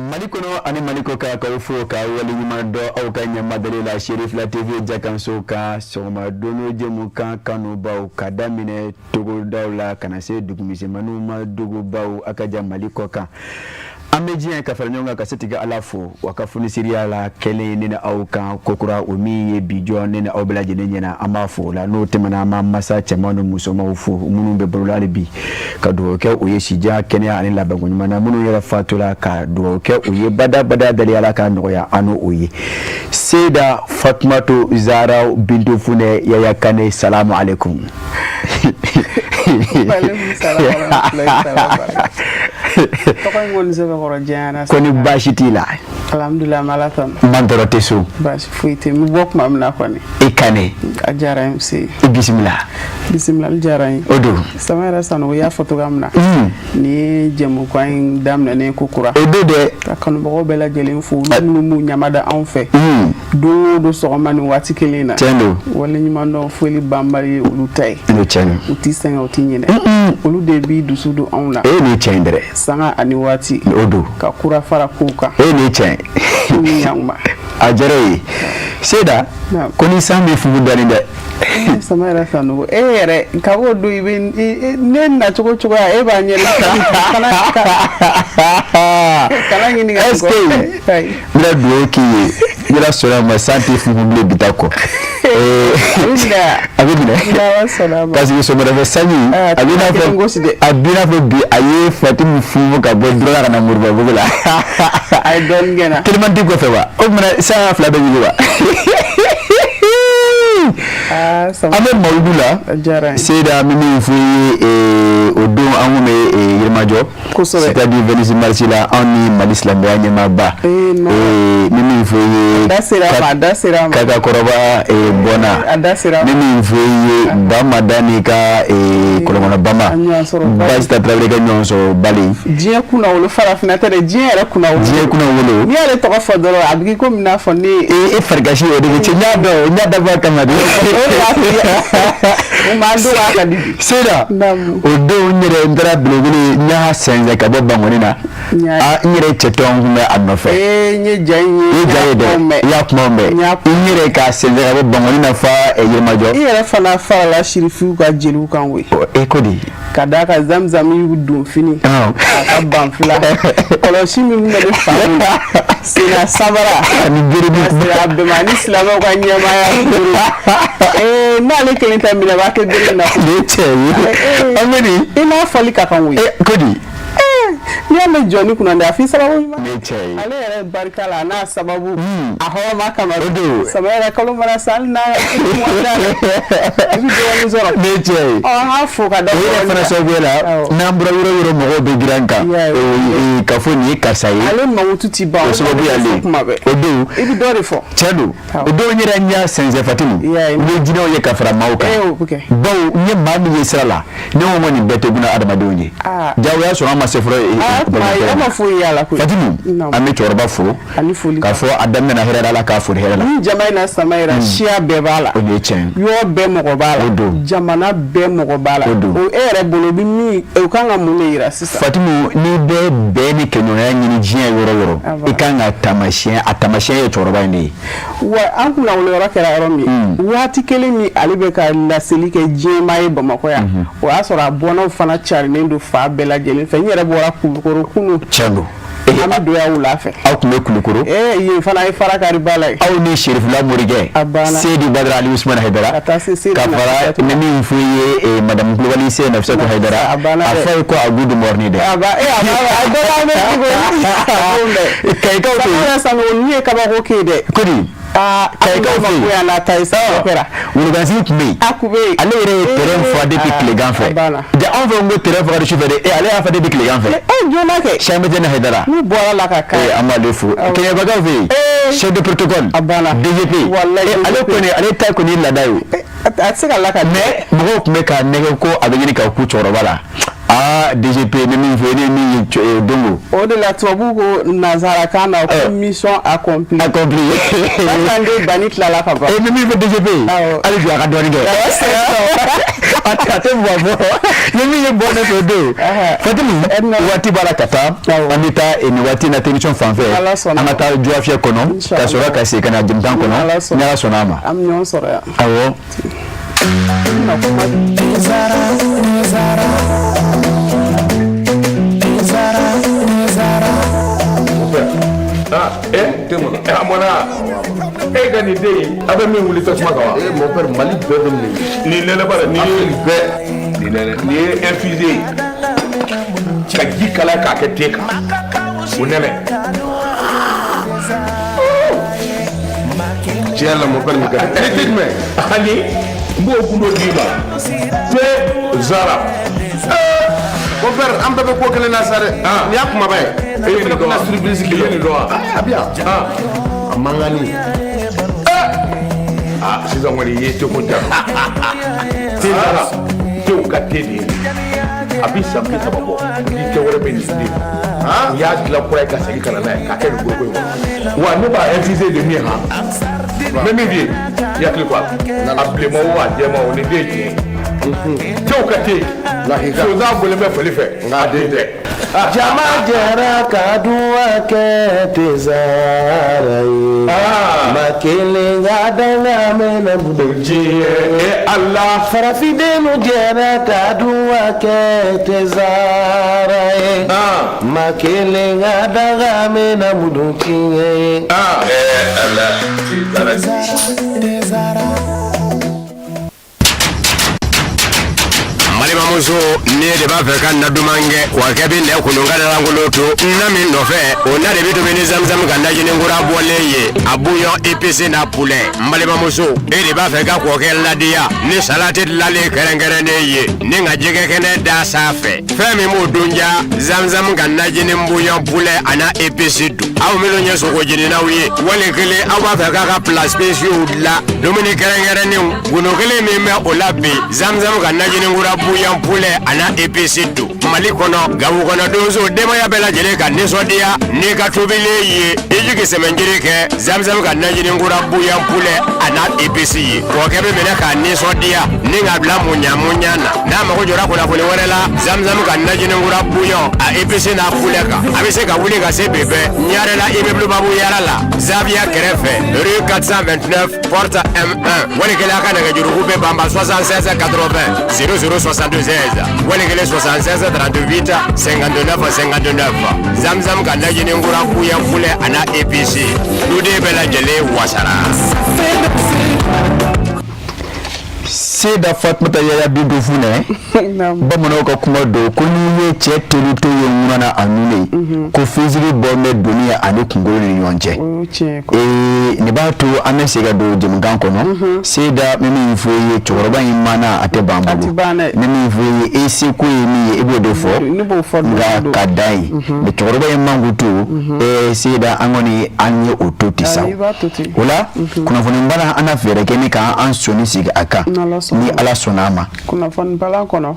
Mali kɔnɔ ani Mali kɔkan, k'aw fo k'aw waleɲuman dɔn aw ka ɲɛmadali la Cherifla TV jakanso kan sɔgɔma don jɛmukan kanubaw, ka daminɛ togodaw la ka na se dugumisɛnninw ma, dugubaw a ka jan Mali kɔkan. An bɛ diɲɛ ka fara ɲɔgɔn kan ka setigi Ala fo wa ka fonisiriya la kɛlen ne ni aw kan kokura, o min ye bi jɔ ne ni aw bɛɛ lajɛlen ɲɛna, an b'a fo o la. N'o tɛmɛna, an b'an masa cɛman ni musomanw fo minnu bɛ balo la hali bi, ka dugawu kɛ u ye sijan, kɛnɛya ani labanko ɲuman na. Minnu yɛrɛ fatura, ka dugawu kɛ u ye badabada, dali Ala ka nɔgɔya an n'o ye. Seyida Fatumatu Zahara Bintu Funɛ Yaya Kane, salamu aleykum. Tɔgɔ in kɔni sɛbɛkɔrɔ janyara. Ko ni baasi t'i la? Alhamdulilah, an bɛ Ala tanu. Man tɔɔrɔ tɛ so? Baasi foyi tɛ n bɛ bɔ tuma min na kɔni. I Kane. A diyara n ye se. I bisimila. Bisimilali diyara n ye. O don. Sama yɛrɛ Sanogo, i y'a fɔ cogoya min na. Nin ye jɛmukan in daminɛnen ko kura. O don dɛ. Ka kanubagaw bɛɛ lajɛlen fo, olu minnu b'u ɲamada anw fɛ. Don o don sɔgɔma ni waati kelen na. Tiɲɛ don. Waleɲuman dɔn, foli banbali ye olu ta ye. Nin tiɲɛ don. U t'i sɛgɛn, u t'i ɲinɛ. Olu de b'i dusu don anw na. E nin tiɲɛ dɛ. Sanga ani waati. O don. Ka kura fara kow kan. E nin tiɲɛ. Ko ni ɲankuma. A diyara e ye. Seyida, ko ni san bɛ fugu dɔɔnin dɛ. Sama yɛrɛ Sanogo, e yɛrɛ ka b'o don, i bɛ ne nacogo cogoya, e b'a ɲɛ kana kana ɲininka. Est ce que n bɛna dugawu k'i ye, ni Ala sɔnna ma, san tɛ funfun bilen bi ta kɔ. A bɛ minɛ parce que sɔgɔmadafɛ sanji a b'i n'a fɔ a b'i n'a fɔ bi a ye Fatimu funfun ka bɔ Durala ka na Moribabugu la. A ye dɔɔnin kɛ n na. Teliman t'i kɔfɛ wa? O tuma san y'a fila bɛɛ ɲini wa? An bɛ mawuludu la Seyida, an bɛ min fɔ i ye, o don an kun bɛ Yirimajɔ, c'est-à-dire 26 mars la, anw ni Mali silamɛya ɲɛmaaba, n bɛ min fɔ i ye, Kaka Kɔrɔba bɔnna, n bɛ min fɔ i ye, Bama Dani ka Kɔlɔnkɔnɔ Bama, Basita Tarawele ka ɲɔgɔn sɔrɔ Bali. Diɲɛ kunnawolo, farafinna tɛ dɛ, diɲɛ yɛrɛ kunnawolo. Diɲɛ kunnawolo. N'i y'ale tɔgɔ fɔ dɔrɔn, a bɛ komi n'a fɔ ne. E farikasi, o de bɛ cɛ, n y'a dɔn, n y'a dabɔ a kama de. O ma don a ka di. Seyida, o don n yɛrɛ n taara belebele, n y'a sɛnsɛn ka bɔ Bankoni na. Aa, n yɛrɛ cɛtɔ n kun bɛ a nɔfɛ. Ee, n ye ja in ye. I ye ja ye dɛ, i y'a kumaw mɛn. N yɛrɛ ka sɛnsɛn ka bɔ Bankoni na fa Yirimajɔ. I yɛrɛ fana farala Sirifiw ka jeliw kan koyi. E ko di? Ka d'a kan Zamzam y'u don fini. A ka banfula kɔlɔsi min bɛ ne fa senna sabara. Ani berebi. A bɛnba ni silamɛw ka ɲɛmaaya. Ee, n'ale kelen tɛ minɛ, b'a kɛ bere na. Nin ye tiɲɛ ye. An bɛ nin. I n'a fɔli ka kan koyi. E ko di? N'i y'a mɛn jɔnni kunna dɛ, a f'i sababu ɲuman. Nin ye tiɲɛ ye. Ale yɛrɛ barika la, a n'a sababu. A hɔrɔnma kama. O don. Sama yɛrɛ kalo mana sa, hali n'a i bɛ dɔɔnin sɔrɔ. Nin ye tiɲɛ ye. Ɔ, an k'a fo ka da. O yɛrɛ fana sababuya la, n'an bɔra yɔrɔ o yɔrɔ, mɔgɔw bɛ girin an kan. K'a fɔ nin ye karisa ye. Ale mankutu ti ban. O sababu y'ale. Kuma bɛɛ. O don. I bɛ dɔ de fɔ. Tiɲɛ don. O don n yɛrɛ n y'a sɛnsɛn Fatimu. N bɛ jinɛw ye ka fara maaw kan. Bawo n ye maa min ye sira la, ne ko nin bɛɛ tɛ buna adamadenw ye. Ja o y'a sɔrɔ an ma se fɔlɔ. An ma foyi y'a la koyi. Fatimu, an bɛ cɛkɔrɔba fo. K'a fɔ a daminɛna hɛrɛ la, Ala k'a fori hɛrɛ la. Ni jama in na, Sama yɛrɛ, siya bɛɛ b'a la. O de ye tiɲɛ ye. Yɔrɔ bɛɛ mɔgɔ b'a la. O don. Jamana bɛɛ mɔgɔ b'a la. O don. O e yɛrɛ bolo, bɛ min, o kan ka mun de yira sisan? Fatimu, n'i bɛ bɛn ni kɛɲɔgɔnya ɲini diɲɛ yɔrɔ o yɔrɔ, i kan ka taamasiyɛn, a taamasiyɛn ye cɛkɔrɔba in de ye. Wa an kunnawolo yɔrɔ kɛra yɔrɔ min ye, waati kelen min ale bɛ ka laseli kɛ diɲɛmaa ye Bamakɔ yan, o y'a sɔrɔ a bɔnnaw fana carilen don fan bɛɛ lajɛlen fɛ. N yɛrɛ bɔra Kulukoro kunun. Tiɲɛ don. An bɛ don yan wula fɛ. Aw tun bɛ Kulukoro. Ee, yen fana ye fara kari ba la ye. Aw ni Serifula Morikɛ. A banna. Seyidi Badara Ali Usumani Hayidara. Ka taa se Seyidi Ka fara ni min f'i ye, madame Kulubali Se Nafisatu Hayidara. A banna dɛ. A fɔ ye ko a good morning dɛ. A ba e a ba a dɔ b'an bɛ tugun. Kayikaw fɛ yen. Samara Sanogo, ninnu ye kabako kɛ dɛ. Ko di? Aa, Kayikaw fɛ yen. yan n'a ta ye sa, o kɛra. Wolokansigi tun bɛ yen. A kun bɛ yen. Ale yɛrɛ ye terrain fa depuis tilegan fɛ. A banna. Ja anw fɛ ko terrain fagara su fɛ dɛ, e ale y'a fa depuis tilegan fɛ. E joona kɛ. Chamete Hayidara. N'u bɔra la ka kan. Ee, an b'ale fo. Kɛɲɛbakaw fɛ yen. Chef de protocole. A banna. DGP. Walayi. Ale kɔni, ale ta kɔni ye laada ye. A tɛ se ka lakali. Mais mɔgɔw tun bɛ k'a nɛgɛ ko a bɛ ɲini ka ku cɛkɔrɔba la. Aa, DGP, ne min fɔ, ne ye min ye dongo. O de la tubabuw ko nanzarakan na ko mission accomplie. Accomplie. Pasande banni tilala ka ban. E bɛ min fɔ DGP ye, hali bi a ka dɔɔnin kɛ. A tɛ bɔ fɔ ni min ye bɔ ne fɛ don. Fatimu, waati b'a la ka taa, an bɛ taa nin waati na technicien fan fɛ, an ka taa Jowafiyɛ kɔnɔ ka sɔrɔ ka segin ka na jamukan kɔnɔ ni Ala sɔnna a ma. An bɛ ɲɔgɔn sɔrɔ yan. Awɔ. A mɔna e ka nin den in, a bɛ min wuli tasuma kan wa? Eh mon père, Mali bɛɛ bɛ nin. Nin nɛnɛ bara nin ye bɛɛ. Nin nɛnɛ, nin ye infusé ye ka ji kalaya k'a kɛ te kan, o nɛnɛ. Tiɲɛ la mon père, nin ka di. Ne tɛ jumɛn? Ani n b'o gundo d'i ma, te zara. Mon père, an bɛɛ bɛ ko kelen na sa dɛ. Nin y'a kumaba ye. E ye nin dɔn wa? Surprise I ye nin dɔn wa? A bɛ yan. A mankanni. Aa, sisan kɔni i ye teko ja. Te zara, tew ka te de ye. A bɛ san 30 bɔ ni tɛ wɛrɛ bɛ nin den. U y'a dilan kura ye ka segin ka na n'a ye k'a kɛ nin foroko in kɔnɔ. Wa ne b'a infusé de min han. N bɛ min f'i ye, i hakili to a la. A bilenman o, a jɛman o, nin den ye tiɲɛ ye. Cɛw ka te. Sonsan bɔlen bɛ fali fɛ. Nka a den tɛ. Jama jɛra ka duwa kɛ tezara ye. Ma kelen ka danga mɛnɛ Diɲɛ e Ala. Farafindenw jɛra ka duwa kɛ tezara ye. Ma kelen ka danga mɛnɛ mudu tiɲɛ ye. Ala. Balimamuso, ne de b'a fɛ ka na duman kɛ wa kɛ bɛ nɛ kolon ka lankolon to na min nɔfɛ, o na de bɛ tobi ni zamzam ka najini kura bɔlen ye, a bouillon épicé n'a poulet. N balimamuso, e de b'a fɛ ka kɔkɛ ladiya ni salati dilanlen kɛrɛnkɛrɛnnen ye ni ka jɛgɛ kɛnɛ da sanfɛ, fɛn min b'o dun ja, zamzam ka najini bouillon poulet a n'a épice don. Aw minnu ye sogo jeninaw ye, wali kelen aw b'a fɛ k'a ka plat spéciaux dilan, dumuni kɛrɛnkɛrɛnnenw, gundo kelen min bɛ o la bi, zamzam ka najini kura bouillon poulet a n'a épice don. Mali kɔnɔ, Gawo kɔnɔ, donso denbaya bɛɛ lajɛlen ka nisɔndiya n'i ka tobilen ye, i jigi sɛmɛnjiri kɛ zamzam ka najini kura bouillon poulet a n'a épice ye. Kɔkɛ bɛ minɛ k'a nisɔndiya ni ka bila muɲa muɲa na. N'a mago jɔra kunnafoni wɛrɛ la zamzam ka najini kura bouillon a épice n'a poulet kan, a bɛ se ka wuli ka se bɛɛ Ɲarela immeuble Babu Yara la, Zaviya kɛrɛfɛ, rue 429 porte M1. Wali kelen a ka nɛgɛjuruku bɛ banba 76 80 00 76, wali kelen 76 38 59 59. Zamzam ka najini kura bouillon poulet a n'a épice, duden bɛɛ lajɛlen wasara. Seyida Fatumata Yaya Bintu Funɛ, bamananw ka kuma don ko n'i ye cɛ terito ye ŋuna na a nun ko finsigi bɔ bɛ doni ani kunkolo ni ɲɔgɔn cɛ. Nin b'a to an bɛ segin ka don jamukan kɔnɔ. Seyida, n bɛ min fɔ i ye, cɛkɔrɔba in mana a tɛ ban bolo. N bɛ min fɔ i ye, e seko ye min ye, i b'o de fɔ, nka ka dan yen. Mais cɛkɔrɔba in mankutu, Seyida, an kɔni an ye o to ten sa. O la kunnafoni bala, an na fɛɛrɛ kɛ ni k'an sɔnni sigi a kan ni Ala sɔnna a ma. Kunnafoni bala kɔnɔ,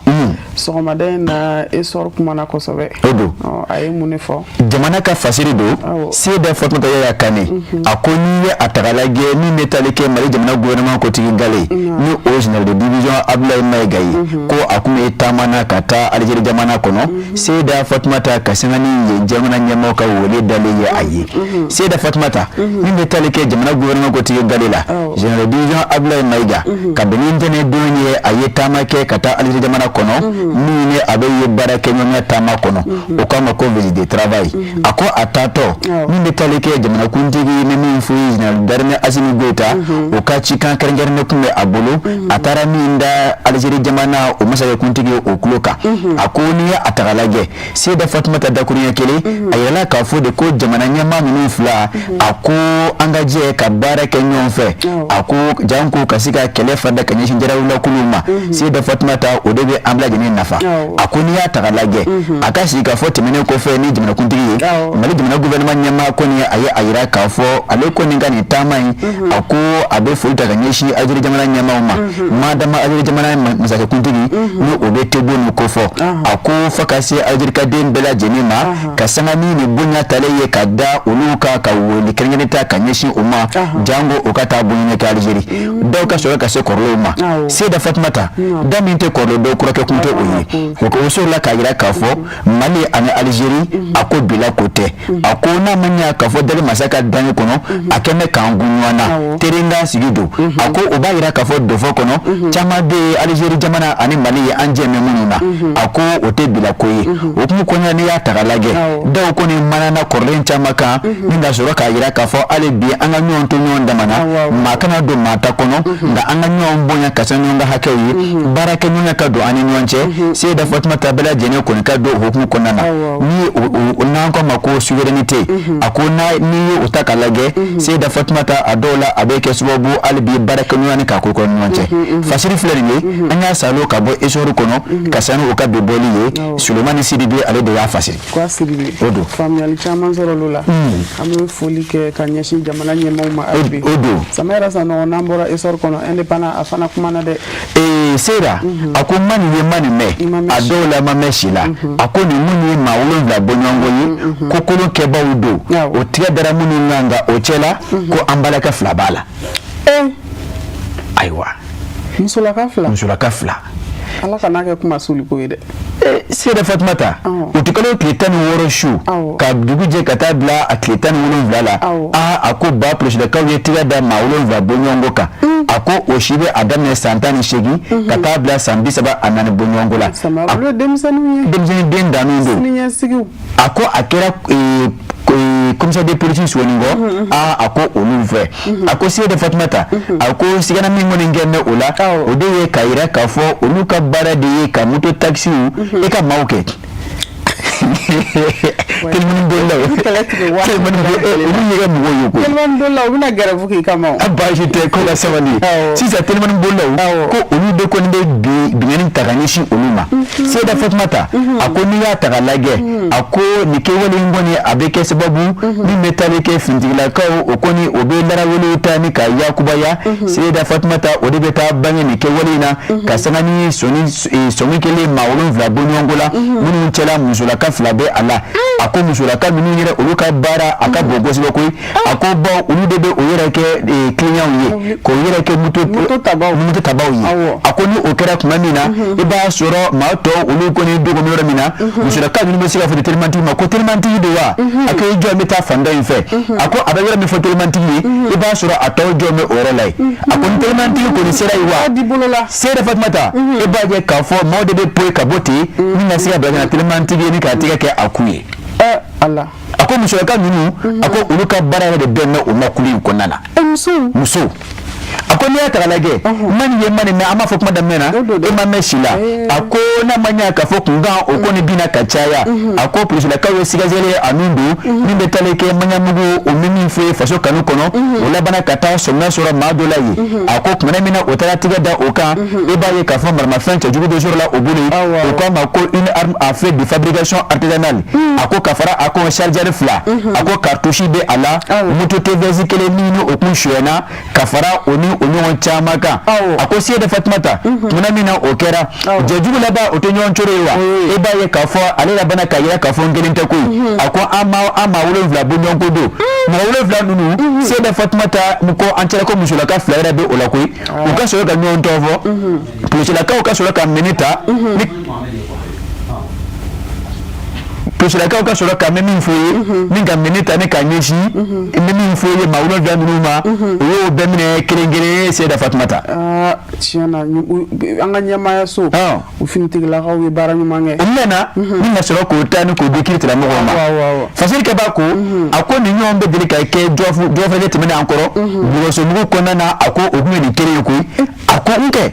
sɔgɔmada in na, Essor kumana kosɛbɛ. O don. A ye mun de fɔ? Jamana ka fasiri don. Seyida Fatumata Yaya Kane, a ko n'i ye a ta k'a lajɛ, min bɛ tali kɛ Mali jamana gouvernement kotigi gale ni o ye général de division Abdoulaye Mayiga ye, ko a kun bɛ taama na ka taa Algérie jamana kɔnɔ. Seyida Fatumata, ka sanga ni yen jamana ɲɛmaaw ka wele dalen ye a ye, Seyida Fatumata, min bɛ tali kɛ jamana gouvernement kotigi gale la, général de division Abdoulaye Mayiga, ka bɛn ni ntɛnɛn don ye, a ye taama kɛ ka taa Algérie jamana kɔnɔ, min ye a bɛ ye baarakɛɲɔgɔnya taama kɔnɔ, o k'a ma ko visite de travail. A ko a taatɔ, min bɛ tali kɛ jamanakuntigi ni min fɔ ye général d'armée Assimi Goïta, o ka cikan kɛrɛnkɛrɛnnen tun bɛ a bolo, a taara min da Algérie jamana o masakɛkuntigi o tulo kan. A ko n'i ye a ta k'a lajɛ, Seyida Fatumata, dakuruɲɛ kelen, a yirala k'a fɔ de ko jamana ɲɛmaa ninnu fila, a ko an ka jɛ ka baara kɛ ɲɔgɔn fɛ, a ko janko ka se ka kɛlɛ farida ka ɲɛsin jarawulakuluw ma. Seyida Fatumata, o de bɛ an bɛɛ lajɛlen nafa. A ko n'i y'a ta k'a lajɛ, a ka sigi k'a fɔ tɛmɛnen kɔfɛ ni jamanakuntigi ye, Mali jamana gouvernement ɲɛmaa kɔni a ye a yira k'a fɔ ale kɔni ka ka nin taama in, a ko a bɛ foli ta ka ɲɛsin Algérie jamana ɲɛmaaw ma, madama Algérie jamana masakɛkuntigi ni o bɛ Tebboune kofɔ. A ko fo ka se Algérie ka den bɛɛ lajɛlen ma, ka sanga ni nin bonya talen ye ka da olu kan, ka wele kɛrɛnkɛrɛn ta ka ɲɛsin u ma, jango o ka taa bonya kɛ Algérie. Dɔw ka sɔrɔ ka se kɔrɔlenw ma. Seyida Fatumata, da min tɛ kɔrɔlen dɔw kɔrɔkɛ kun tɛ o ye. O ko sɔrɔla k'a jira k'a fɔ Mali ani Algérie, a ko bila ko tɛ. A ko n'a ma ɲɛ k'a fɔ dali masa ka dange kɔnɔ, a kɛn bɛ k'an gun ɲɔgɔn na, terinkan sigi don. A ko o b'a jira k'a fɔ dɔfɔ kɔnɔ caman bɛ yen, Algérie jamana ani Mali ye an jɛ bɛ minnu na, a ko o tɛ bila ko ye. O hukumu kɔnɔna, n'i y'a ta k'a lajɛ, dɔw kɔni manana kɔrɔlen caman kan ni ka sɔrɔ k'a jira k'a fɔ hali bi an ka ɲɔgɔn to ɲɔgɔn dama na, maa kana don maa ta kɔnɔ, nka an ka ɲɔgɔn bonya ka se ɲɔgɔn ka hakɛw ye, baarakɛɲɔgɔnya ka don an ni ɲɔgɔn cɛ. Seyida Fatumata, bɛɛ lajɛlen kɔni ka don o hukumu kɔnɔna na, ni n'an ko ma ko souveraineté. A ko n'i ye o ta k'a lajɛ, Seyida Fatumata, a dɔw la a bɛ kɛ sababu hali bi baarakɛɲɔgɔnya ni k'a ko kɔ ni ɲɔgɔn cɛ. Fasiri filɛ nin ye, an y'a salo ka bɔ Essor kɔnɔ ka sani o ka bi bɔli ye. Sulemani Sidibe, ale de y'a fasiri. K'a Sidibe. O don. Faamuyali caman sɔrɔ o la. An bɛ foli kɛ ka ɲɛsin jamana ɲɛmaaw ma hali bi. O don. Samayɛrɛ Sanɔgɔ, n'an bɔra Essor kɔnɔ, indépendant, a fana kumana dɛ. Ee Seyida, a ko ma nin ye, ma nin mɛn, a dɔw la ma mɛn si la. A ko nin mun ye maa 7 bɔɲɔgɔnko ye, ko kolon kɛbaw don, o tigɛ dara minnu kan, nka o cɛ la ko an balaka fila b'a la. Ayiwa. Musolaka fila. Musolaka fila. Ala kana kɛ kuma suliko ye dɛ. Seyida Fatumata, o tɛ kalo tile 16 su ka dugu jɛ ka taa bila a tile 17 la, aa, a ko ba porosilakaw ye tigɛ da maa 7 bɔɲɔgɔnko kan. A ko o si bɛ a daminɛ san 18 ka taa bila san 34 bɔɲɔgɔnko la. Olu ye denmisɛnninw ye. Denmisɛnnin den dannen don. Siniɲɛsigiw. A ko a kɛra commissaire de police Sonikɔ, aa, a ko olu fɛ. A ko Seyida Fatumata, a ko sigana min kɔni kɛ bɛ o la, o de ye k'a yira k'a fɔ olu ka baara de ye ka moto taxiw e ka maaw kɛ telimani bolilaw, telimani, olu ye ka mɔgɔw ye koyi. Telimani bolilaw, u bɛna gɛrɛfu k'i kama o. A baasi tɛ ko ka sabali. Sisan telimani bolilaw, ko olu de kɔni bɛ binkanni ta ka ɲɛsin olu ma. Seyida Fatumata, a ko n'i y'a ta k'a lajɛ, a ko nin kɛwale in kɔni a bɛ kɛ sababu min bɛ taali kɛ finitigilakaw, o kɔni o bɛ larawelew ta ni ka yakubaya. Seyida Fatumata, o de bɛ taa bange nin kɛwale in na, ka sanga ni sɔnni sɔmi kelen maa 7 bɔɲɔgɔnko la, minnu cɛla musolaka fila bɛ a la. A ko musolaka ninnu yɛrɛ, olu ka baara a ka bon kosɛbɛ koyi. A ko baw olu de bɛ o yɛrɛ kɛ clients ye, k'o yɛrɛ kɛ moto tabaw moto tabaw ye. A ko ni o kɛra tuma min na, i b'a sɔrɔ maa tɔw olu kɔni dogo bɛ yɔrɔ min na, musolaka ninnu bɛ se ka fɔ telimantigi ma ko telimantigi don wa, a ko i jɔ, n bɛ taa fan dɔ in fɛ. A ko a bɛ yɔrɔ min fɔ telimantigi ye, i b'a sɔrɔ a tɔw jɔ bɛ o yɔrɔ la yen. A ko ni telimantigi kɔni sera yen wa, Seyida Fatumata, i b'a ye k'a fɔ maaw de bɛ poyi ka bɔ ten ni ka se ka bila ka na telimantigi ye ni k'a tigɛ kɛ a kun ye. Ala. A ko musolaka ninnu, a ko olu ka baara yɛrɛ de bɛn bɛ o ma kulu in kɔnɔna na. Musow. Musow. A ko n'i y'a ta k'a lajɛ, ma nin ye, ma nin mɛn, an b'a fɔ kuma daminɛ na, e ma mɛn si la. A ko n'a ma ɲɛ k'a fɔ kunkan o kɔni binna ka caya, a ko polisilakaw ye sɛgɛsɛgɛli a min don min bɛ taali kɛ Maɲanbugu, o min fɔ ye faso kanu kɔnɔ, o labanna ka taa sɔmiya sɔrɔ maa dɔ la yen. A ko tumana min na o taara tigɛ da o kan, i b'a ye k'a fɔ maramafɛn cɛjugu dɔ sɔrɔla o bolo yen. O k'a ma ko une arme à feu de fabrication artisanale. A ko ka fara a ko chargeur fila, a ko cartouche bɛ a la, moto TVS kelen min ni o kun suyɛnna, ka fara o ni o ɲɔgɔn caman kan. A ko Seyida Fatumata, tumana min na o kɛra, jɛjugu laban o tɛ ɲɔgɔn coro ye wa, i b'a ye k'a fɔ ale labanna k'a yira k'a fɔ n kelen tɛ koyi. A ko an maa 7 bɔɲɔgɔnko don. Mɔgɔ 7 ninnu, Seyida Fatumata ko an cɛla ko musolaka fila yɛrɛ bɛ o la koyi. U ka sɔrɔ ka ɲɔgɔn tɔgɔ fɔ, polisilakaw ka sɔrɔ ka minɛ ta ni polisilakaw ka sɔrɔ ka mɛn min fɔ ye ni ka minɛ ta ni ka ɲɛsin n bɛ min fɔ ye maa 7 ninnu ma, o y'o bɛɛ minɛ kelen kelen, Seyida Fatumata. Tiɲɛ na, an ka ɲɛmaayaso, u finitigilakaw ye baara ɲuman kɛ. O mɛnna ni ka sɔrɔ k'o ta ni k'o di kiiritigɛlamɔgɔw ma. Fasirikɛba ko, a ko nin ɲɔgɔn bɛ deli ka kɛ dɔfɛ tɛmɛnen an kɔrɔ Bɔgɔsomugu kɔnɔna na. A ko o tun ye nin kelen ye koyi. A ko n kɛ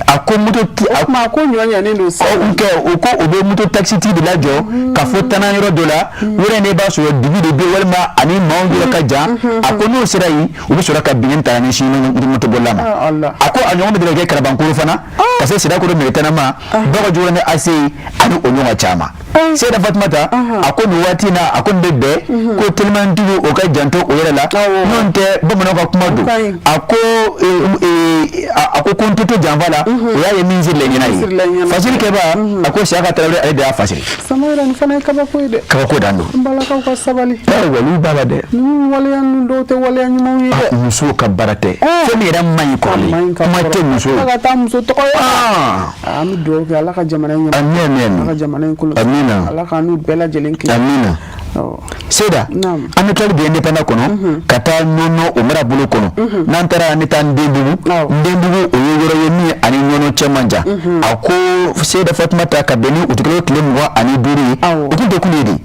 A ko moto O tuma ko ɲɔ ɲɛnen don sisan. Kɛ u ko u bɛ moto takisitigi de lajɔ ka fɔ taa yɔrɔ dɔ la yɔrɔ in, b'a sɔrɔ dugu de bɛ walima ani maaw yɔrɔ ka jan. A ko n'o sera yen, u bɛ sɔrɔ ka bin ta ni sini motobolila ma. A ko a ɲɔgɔn bɛ deli kɛ Kalabankoro fana, ka se Sirakoro Mɛtɛnɛ ma, Bakɔjikɔrɔni ni ase ani o ɲɔgɔn caman. Seyida Fatumata, a ko nin waati in na, a ko nin bɛ bɛn ko telimantigi o ka janto o yɛrɛ la, n'o tɛ bamananw ka kuma don. A ko n tɛ to janfa la, o y'a ye min sirila ɲɛna ye fasirikɛba. A ko Siyaka Tarawele, ale de y'a fasiri. Samayira, nin fana ye kabako ye dɛ. Kabako dan don. N balakaw ka sabali. Waliw b'a la dɛ. Ninnu waleya ninnu dɔw tɛ waleya ɲumanw ye dɛ. Musow ka baara tɛ fɛn min yɛrɛ man ɲi kɔrɔlen, kuma tɛ muso. Ka taa muso tɔgɔ ye. An bɛ dugawu kɛ, Ala ka jamana in ɲɛ. Ami, ami, ami. Ala ka jamana in kɔlɔsi. Amina. Ala k'an n'u bɛɛ lajɛlen kisi. Amina. Seyida, an bɛ tila bi Indépendant kɔnɔ ka taa Ɲɔnɔ, o mara bolo kɔnɔ. N'an taara, an bɛ taa Ndenbugu. Ndenbugu, o ye yɔrɔ ye min ani Ɲɔnɔ cɛ man jan. A ko Seyida Fatumata, ka bɛn ni utikalo tile 25 ye, o tun tɛ kulu ye de.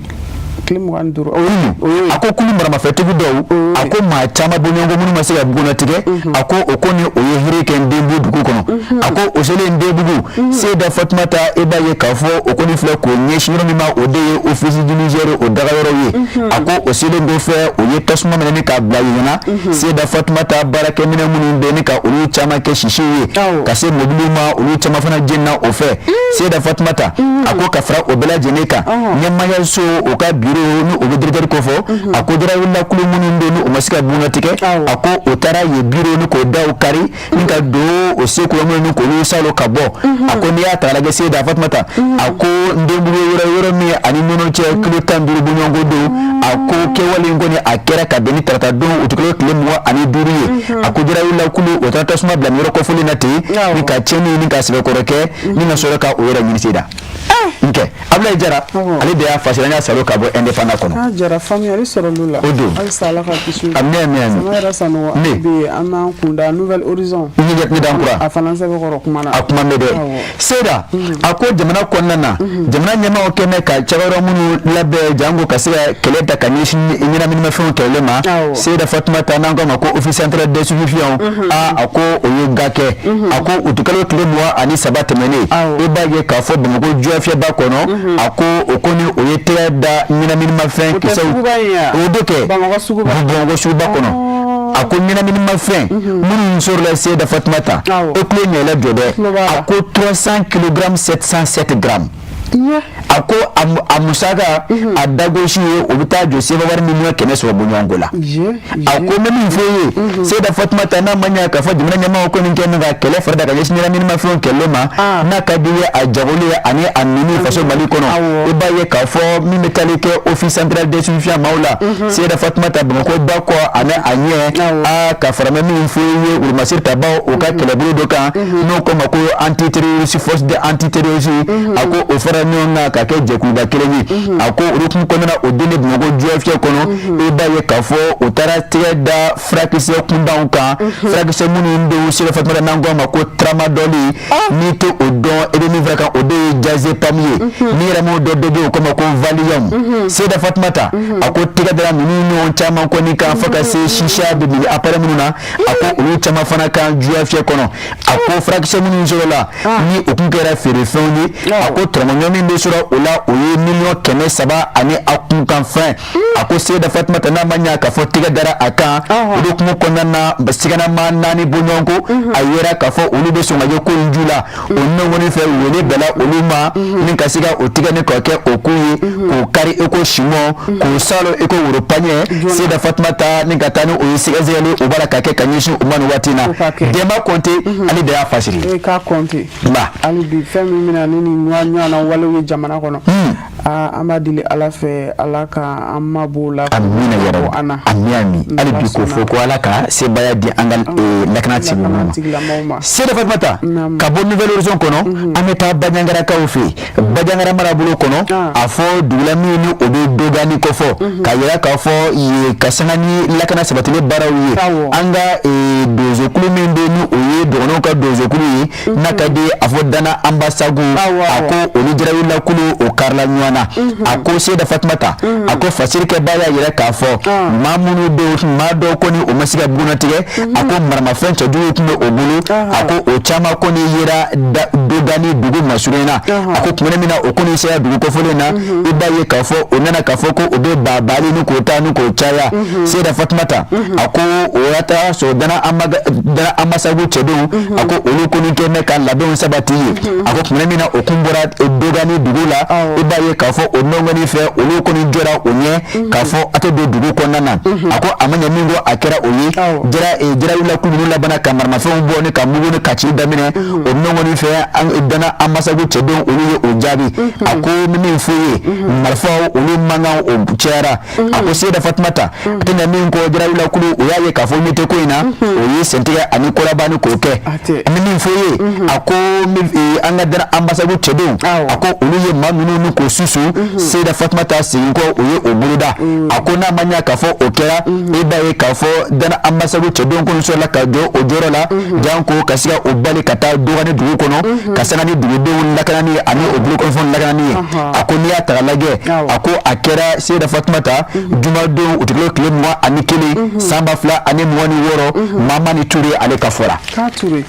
Tile 25. A ko kulu maramafɛntigi dɔw, a ko maa caman bɔ ɲɔgɔn minnu ma se ka bugunnatigɛ. A ko o ko ni o ye hɛrɛ kɛ Ndenbugu dugu kɔnɔ. A ko o selen Ndenbugu, Seyida Fatumata, e b'a ye k'a fɔ o kɔni filɛ k'o ɲɛsin yɔrɔ min ma, o de ye Office du Niger, o dagayɔrɔ ye. A ko o selen kɔfɛ, o ye tasuma minɛ ni k'a bila yen na. Seyida Fatumata, baarakɛminɛ minnu bɛ ni ka olu caman kɛ sisiw ye ka se mobiliw ma, olu caman fana jenina o fɛ. Seyida Fatumata, a ko ka fara o bɛɛ lajɛlen kan, ɲɛmayaso o ka biro ni o bɛ directeur kofɔ. A ko jarawulila kulu minnu bɛ ni o ma se ka bugunnatigɛ, a ko o taara yen biro ni k'o daw kari ni ka don o sekura minnu ni k'olu salo ka bɔ. A ko n'i y'a ta k'a lajɛ, Seyida Fatumata, a ko Ndenbugu yɔrɔ yɔrɔ min ani Ɲɔnɔ cɛ kilo 15 bɔɲɔgɔnko don. A ko kɛwale in kɔni, a kɛra ka bɛn ni tarata don, utikalo tile 25 ye. A ko jarawulila kulu o taara tasuma bila nin yɔrɔ kɔfɔlen na ten ni ka tiɲɛni ni ka sɛbɛkɔrɔ kɛ ni ka sɔrɔ ka o yɛrɛ ɲini. Seyida nkɛ, Abulayi Jara, ale de y'a fasiri, an y'a salo ka bɔ Indépendant kɔnɔ. Ah, Jara, faamuyali sɔrɔla la. O don. Halisa Ala ka kisi. Ami, ami, ami. Samayira Sanogo. Ne. Bi an b'an kunda Nouvel Horizon. Ni dan kura. A fana sɛbɛnkɔrɔ kuma na. A kuma mɛn dɛ. Seyida, a ko jamana kɔnɔna na, jamana ɲɛmaaw kɛnɛ ka cakɛyɔrɔ minnu labɛn jango ka se ka kɛlɛ ta ka ɲɛsin ɲɛnaminimafɛnw kɛlɛli ma. Seyida Fatumata, n'an k'a ma ko Office central des stupéfiants, a ko o ye ga kɛ. A ko utikalo tile 23 tɛmɛnen, i b'a ye k'a fɔ Bamakɔ Jɔfiyɛba kɔnɔ, a ko o kɔni o ye tɛgɛ da ɲɛnaminimafɛn kisɛw o de kɛ Bamakɔ suguba. Bamakɔ suguba kɔnɔ. A ko ɲɛnaminimafɛn minnu sɔrɔla, Seyida Fatumata, e tulo ɲɛlɛ jɔ dɛ, a ko 300 kg 707 grammes. A ko a musaka a dagosi ye, o bɛ taa jɔ sefa wari miliyɔn 300 bɔɲɔgɔnko la. A ko n bɛ min fɔ i ye, Seyida Fatumata, n'a ma ɲɛ k'a fɔ jamana ɲɛmaaw ko nin kɛ min ka kɛlɛ fari da ka ɲɛsin ɲɛnaminimafɛnw kɛlɛli ma, n'a ka di ye a jagoli ye ani a minni faso Mali kɔnɔ, i b'a ye k'a fɔ min bɛ taali kɛ Office central des stupéfiants maaw la, Seyida Fatumata, Bamakɔ ba kɔ ani a ɲɛ, a ka fara n bɛ min fɔ i ye, wolomasiri tabaw o ka kɛlɛbolo dɔ kan n'o ko ma ko antiterroriste, force de antiterroriste, a ko o fara ɲɔgɔn kan ka kɛ jɛkuluba kelen ye. A ko olu kun kɔnɔna o den de Bamakɔ Jɔfiyɛ kɔnɔ, i b'a ye k'a fɔ o taara tɛgɛ da furakisɛ kundanw kan, furakisɛ minnu bɛ Seyida Fatumata, n'an ko a ma ko tramadol. N'i tɛ o dɔn, i bɛ min fara kan, o de ye diazépam ye. N'i yɛrɛ m'o dɔn, dɔ bɛ yen o ko ma ko Valium. Seyida Fatumata, a ko tɛgɛ dara ninnu ɲɔgɔn caman kɔni kan fo ka se sisa bɛ minɛ appareil minnu na, a ko olu caman fana kan Jɔfiyɛ kɔnɔ. A ko furakisɛ minnu sɔrɔla ni o kun kɛra feerefɛnw ye, a ko tɔrɔmɔɲɔ min bɛ sɔrɔ o la, o ye miliyɔn 300 ani a kunkanfɛn. A ko Seyida Fatumata, n'a ma ɲɛ k'a fɔ tɛgɛ dara a kan, o de kun kɔnɔna na siganama naani bɔɲɔgɔnko, a yera k'a fɔ olu bɛ sɔn ka ye ko in ju la. O nɔgɔnin fɛ, wele bɛla olu ma ni ka se ka o tigɛ ni ka kɛ o kun ye k'o kari i ko simɔn, k'o salo i ko woro paɲɛ. Seyida Fatumata, ni ka taa ni o ye sɛgɛsɛgɛli o b'a la ka kɛ ka ɲɛsin o ma nin waati in na. Denba Kɔnte, ale de y'a fasiri. E k'a kɔnte. Ba. Hali bi, fɛn min bɛna ni nin ɲɔgɔnna walew ye jamana kɔnɔ, an b'a deli Ala fɛ, Ala ka an mabɔ o la. Amina yarabi. An na. Ami, ami. Hali bi k'o fɔ ko Ala ka sebaaya di an ka lakana tigilamɔgɔw ma. Seyida Fatumata, ka bɔ Nouvel Horizon kɔnɔ, an bɛ taa Bandiagarakaw fɛ yen, Bandiagara marabolo kɔnɔ. A fɔ dugula min ni o bɛ Dogani kɔfɔ, ka yira k'a fɔ yen ka sanga ni lakana sabatili baaraw ye, an ka donsokulu min bɛ ni o ye dɔgɔnɔw ka donsokulu ye. N'a ka di a fɔ Dana Ambasagu, a ko olu jarawulilakulu o karila ɲɔgɔn na. A ko Seyida Fatumata, a ko fasirikɛba y'a yira k'a fɔ maa minnu don, maa dɔw kɔni o ma se ka bugunnatigɛ. A ko maramafɛn cɛjugu tun bɛ o bolo. A ko o caman kɔni yera Dogani dugu masurunya na. A ko tuma min na o kɔni sera dugu kofɔlen na, i b'a ye k'a fɔ o nana k'a fɔ ko o bɛ baabali ni k'o ta ni k'o caya. Seyida Fatumata, a ko o y'a ta sɔrɔ Dana Ambasagu cɛdenw, a ko olu kɔni kɛ bɛ ka labɛnw sabati ye. A ko tuma min na o kun bɔra Dogani dugu la, i b'a ye k'a fɔ o nɔngɔni fɛ, olu kɔni jɔra o ɲɛ k'a fɔ a tɛ don dugu kɔnɔna na. A ko a ma ɲɛ min kɔ, a kɛra o ye jarawulilakulu ninnu labanna ka maramafɛnw bɔ ni ka mugu ni ka ci daminɛ o nɔngɔni fɛ. Dana Ambasagu cɛdenw, olu ye o jaabi. A ko n bɛ min fɔ ye, marifaw olu mankan o cayara. A ko Seyida Fatumata, a tɛ ɲɛ min kɔ, jarawulilakulu o y'a ye k'a fɔ ɲɛ tɛ ko in na, o ye sentigɛ ani kɔlaba ni k'o kɛ. N bɛ min fɔ ye, a ko an ka Dana Ambasagu cɛdenw, a ko olu ye maa minnu ni k'o susu. Seyida Fatumata, segin kɔ o ye o boloda. A ko n'a ma ɲɛ k'a fɔ o kɛra, i b'a ye k'a fɔ Dana Ambasagu cɛdenw kɔni sɔrɔla ka jɔ o jɔyɔrɔ la, janko ka se ka o bali ka taa Dogani dugu kɔnɔ, ka sanga ni dugudenw lakanani ani o bolokɔnɔfɛnw lakanani ye. A ko n'i y'a ta k'a lajɛ, a ko a kɛra, Seyida Fatumata, jumadon utikalo tile 21 san 2026, Mamani Ture ale ka fɔ la.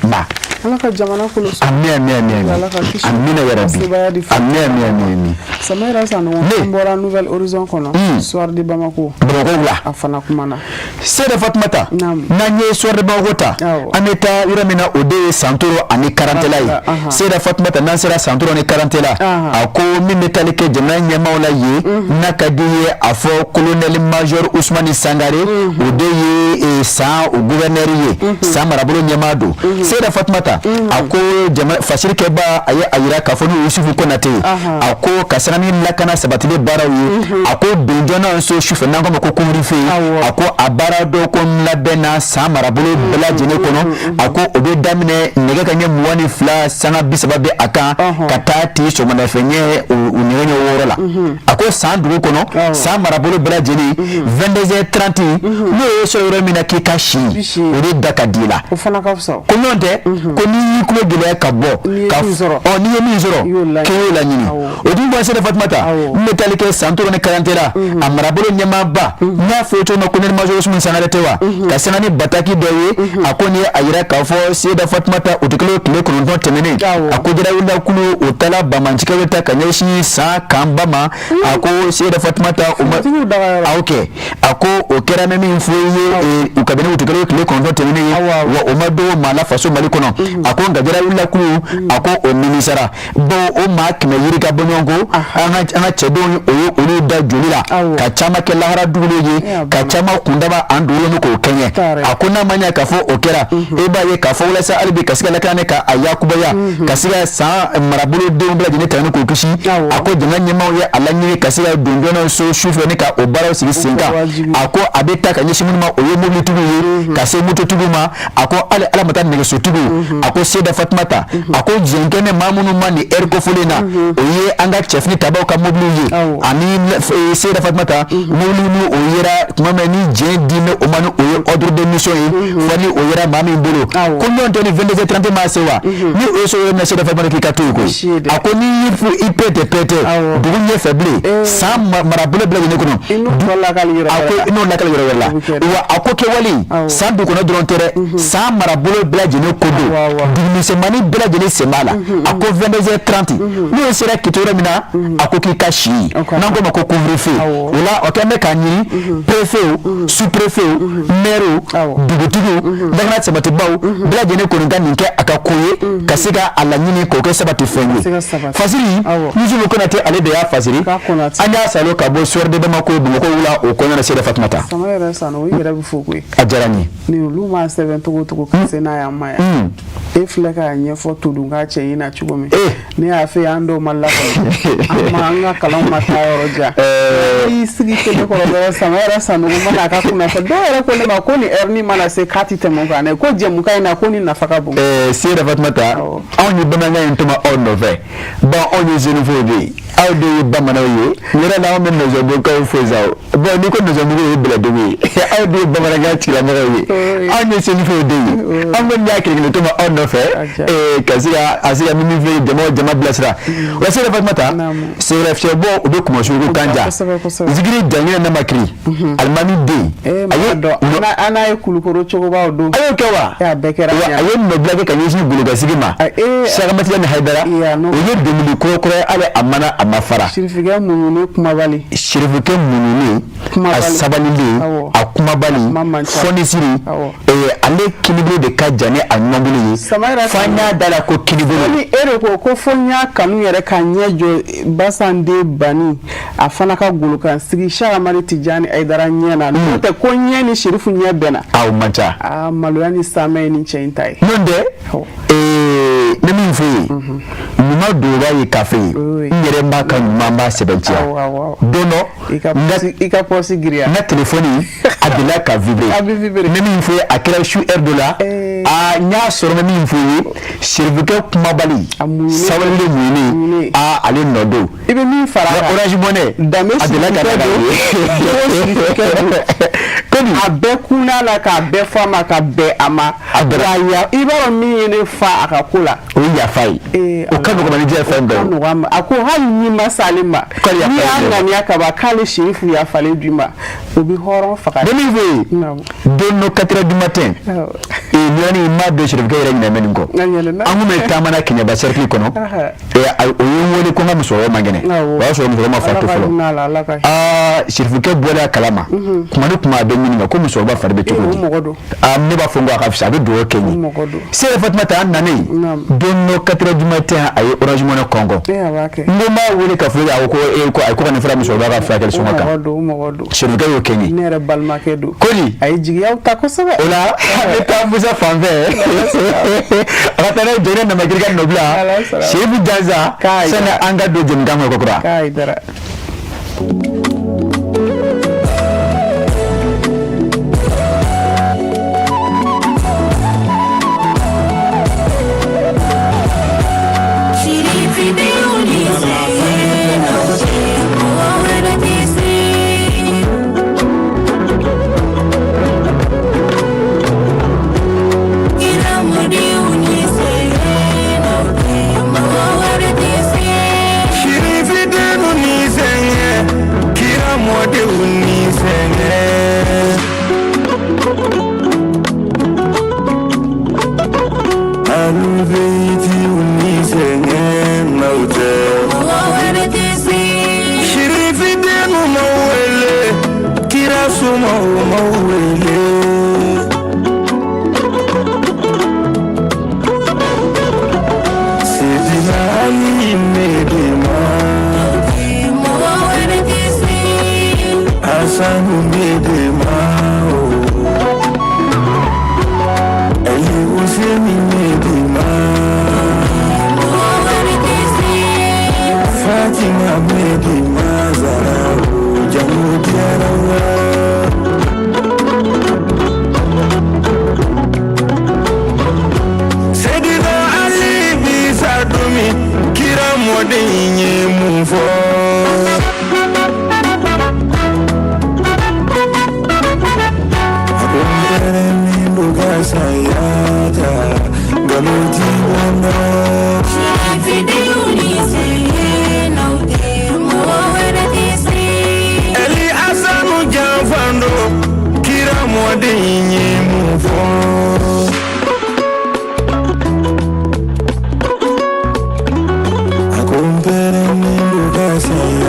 Ma Ala ka jamana kɔlɔsi. Ami, ami, ami, ami. Ala ka kisi. Amina yarabi. Sebaya di. Ami, ami, ami, ami. Samayira Sanogo, an bɔra Nouvel Horizon kɔnɔ, Soir de Bamako. Bamakɔ wula. A fana kumana. Seyida Fatumata, n'an ye Soir de Bamako ta, an bɛ taa yɔrɔ min na, o de ye Santoro ani Karantela ye. Seyida Fatumata, n'an sera Santoro ni Karantela, a ko min bɛ taali kɛ jamana ɲɛmaaw la yen, n'a ka di ye a fɔ colonel major Usumani Sangare, o de ye San o gouverneur ye, San marabolo ɲɛmaa don. Seyida Fatumata, a ko jama fasirikɛba a ye a yira k'a fɔ n'o Yusufu Konate ye, a ko ka sanga ni lakana sabatili baaraw ye, a ko don joona so sufɛ, n'an k'a ma ko couvre-feu, a ko a baara dɔw ko labɛnna San marabolo bɛɛ lajɛlen kɔnɔ. A ko o bɛ daminɛ nɛgɛ ka ɲɛ 22 sanga 30 bɛ a kan ka taa ti sɔgɔmadafɛ ɲɛ o nɛgɛ ɲɛ 6 la. A ko San dugu kɔnɔ, San marabolo bɛɛ lajɛlen, 22h30, n'o ye sɔrɔ yɔrɔ min na k'i ka si, o de da ka di i la. O fana ka fisa. Ko ɲɔgɔn tɛ ko n'i y'i tulo gɛlɛya ka bɔ ka ɔ n'i ye min sɔrɔ k'i y'o laɲini. O dun bɔ, Seyida Fatumata, n bɛ taali kɛ Santoro ni Karantela, a marabolo ɲɛmaaba, n y'a fɔ cogo min na, colonel major Usumani Sangare tɛ wa, ka sanga ni bataki dɔ ye. A ko nin ye a yira k'a fɔ, Seyida Fatumata, utikalo tile 9 tɛmɛnen, a ko jarawulilakulu o taala banbaancikɛw ta ka ɲɛsin San kanba ma. A ko Seyida Fatumata, o ma aw kɛ, a ko o kɛra mɛ min fɔ i ye kabini utikalo tile 9 tɛmɛnen ye wa, o ma dogo maa la faso Mali kɔnɔ. A ko nka jarawulilakulu, a ko o nimisara bawo o maa 100 yirika bɔɲɔgɔn ko an ka cɛdenw, o ye olu da joli la, ka caman kɛ lahara dugulen ye, ka caman kundaba an dugulen ni k'o kɛɲɛ. A ko n'a ma ɲɛ k'a fɔ o kɛra, e b'a ye k'a fɔ walasa hali bi ka se ka lakana ka a yakubaya, ka se ka San marabolodenw bɛɛ lajɛlen tanga k'o kisi, a ko jamana ɲɛmaaw ye a laɲini ka se ka don joona so sufɛ ni ka o baaraw sigi sen kan. A ko a bɛ taa ka ɲɛsin minnu ma, o ye mobilitigiw ye, ka se mototigiw ma, a ko hali ala ma taa nɛgɛsotigiw. A ko Seyida Fatumata, a ko jɛnkɛnɛ maa minnu ma nin ɛri kofɔlen na, o ye an ka cɛfini tabaw ka mobiliw ye, ani Seyida Fatumata, mobili ni o yera tuma min ni jɛn di bɛ o ma, ni o ye ordre de mission ye, fɔ ni o yera maa min bolo. Ko ɲɔgɔn tɛ ni 22h30 ma se wa, ni o ye so yɔrɔ min na, Seyida Fatumata, k'i ka to yen koyi. A ko n'i y'i pɛtɛ pɛtɛ dugu ɲɛfɛ bilen, San marabolo bɛɛ lajɛlen kɔnɔ, a ko i n'o lakali yɔrɔ wɛrɛ la wa. A ko kɛwale San dugu kɔnɔ dɔrɔn tɛ dɛ, San marabolo bɛɛ lajɛlen ko don, dugumisɛnmanin bɛɛ lajɛlen sen b'a la. A ko 22h30, n'o sera k'i to yɔrɔ min na, a ko k'i ka si yen, n'an k'o ma ko couvre-feu. O la o kɛlen bɛ k'a ɲini préfet, sous-préfet, maire, dugutigiw, lakana sabatibaw bɛɛ lajɛlen kɔni ka nin kɛ a ka ko ye, ka se ka a laɲini k'o kɛ sabati fɛn ye. Fasiri Yusufu Konate, ale de y'a fasiri, an y'a salo ka bɔ Soir de Bamako, Bamakɔ wula o kɔnɔna na, Seyida Fatumata. Sama yɛrɛ Sanogo, i yɛrɛ bɛ fo koyi. A diyara n ye. Ni olu m'a sɛbɛn cogo cogo ka se n'a ye an ma yan, e filɛ k'a ɲɛfɔ todun k'a cɛ ɲin na cogo min, ne y'a fɛ an dɔw ma lakɔli, an ma an ka kalanw ma taa yɔrɔ jan. I sigi télé kɔrɔ dɔrɔn, Sama yɛrɛ Sanogo mana a ka kunnafoni, dɔw yɛrɛ ko ne ma ko nin heure ni mana se k'a ti tɛmɛ o kan dɛ, ko jɛmukan in na ko ni nafa ka bon. Seyida Fatumata, anw ye bamanankan in tɔmɔ aw nɔfɛ, bon anw ye Sénoufo de ye, aw de ye bamananw ye. Yɛrɛ la anw bɛ Nɔzɔbugukaw fo sa o, bon n'i ko Nɔzɔbugu, o ye bɛlɛdugu ye, aw de ye bamanankan tigilamɔgɔw ye, anw ye Sénoufo de ye, anw kɔni y'a kelen kelen tɔmɔ aw nɔfɛ. nɔfɛ ka se ka a se ka min filɛ jama bilasira. O la Seyida Fatumata, sɛgɛnnafiɲɛbɔ o bɛ kunmasuruku kan ja, zikiri jaŋɛ ne ma kiri alimami den. A ye an n'a ye Kulukoro cogobaw don. A y'o kɛ wa? A bɛɛ kɛra. A ye nɔbila kɛ ka ɲɛsin golokasigi ma. Sakamatiya ni Hayidara, o ye dɔnkili kura kura ye, hali a mana a ma fara. Sirifikɛ muɲunen kumabali. Sirifikɛ muɲunen, a sabalilen, a kumabali, fɔnisiri, ale kinibolo de ka jan ni a ɲɔngolo ye. Fo an y'a da la ko kinibolo. Ni e de ko fo n y'a kanu yɛrɛ ka ɲɛ jɔ Basanden Bani, a fana ka golokan sigi Sakamadi Tijani Hayidara ɲɛ na. N'o tɛ ko ɲɛ ni Sirifu ɲɛ bɛnna. A o man ca. Aa, maloya ni saamɛ ye nin cɛ in ta ye. N'o tɛ ne min fɛ yen, ɲuman donba ye kafe ye, n yɛrɛ b'a ka ɲuman b'a sɛbɛntiya. Don dɔ i ka pɔsi giriya, n ka telefɔni a delila ka vibrer. Ne min fɛ a kɛra su heure dɔ la, aa n y'a sɔrɔ ne min fɛ yen, Sirifikɛ kumabali, sabalilen, muɲunen, aa ale nɔ don. I bɛ min fara a kan, Orange Money, danbe a delila ka Sirifikɛ don, kodi a bɛɛ kunna la k'a bɛɛ fɔ a ma ka bɛn a ma. A bɛɛ i b'a dɔn min ye ne fa a ka ko la, o ye yafa ye. O ka nɔgɔn ni diɲɛ fɛn bɛɛ ye. A ko hali n'i ma s'ale ma, n'i y'a ŋaniya ka ban k'ale Sirifu yafalen d'i ma, o bɛ hɔrɔn faga. Ne min fɛ yen, don dɔ 4 heures du matin, ɲɔni n m'a dɔn Sirifikɛ yɛrɛ ɲinɛ bɛ nin kɔ. An kun bɛ taama na Kɛɲɛba cercle kɔnɔ, o ye n wele ko n ka musokɔrɔba man kɛnɛ, o y'a sɔrɔ musokɔrɔba ma fatu fɔlɔ. Aa, Sirifikɛ bɔlen a kalama, kuma ni kuma a bɛ ɲininka ko musokɔrɔba fari bɛ cogo di. Aa, ne b'a fɔ n ko a ka fisa, a bɛ dugawu kɛ n ye. Seyida Fatumata, an nanen don dɔ 4 heures du matin, a ye Orange Money kɔnkɔn. N ko n b'a wele ka fɔ a ko e ko ayi, ko ka nin fara musokɔrɔba ka furakɛli sɔngɔ kan. Sirifikɛ y'o kɛ n ye. Ne yɛrɛ balimakɛ don. Koli a ye jigiyaw ta kosɛbɛ. O la an bɛ taa Musa fan fɛ, a ka taa n'a ye Jɛnɛ Namakiri ka nɔbila, Seyidu Jansa, sani an ka don jɛmukan kɔnɔ kokura.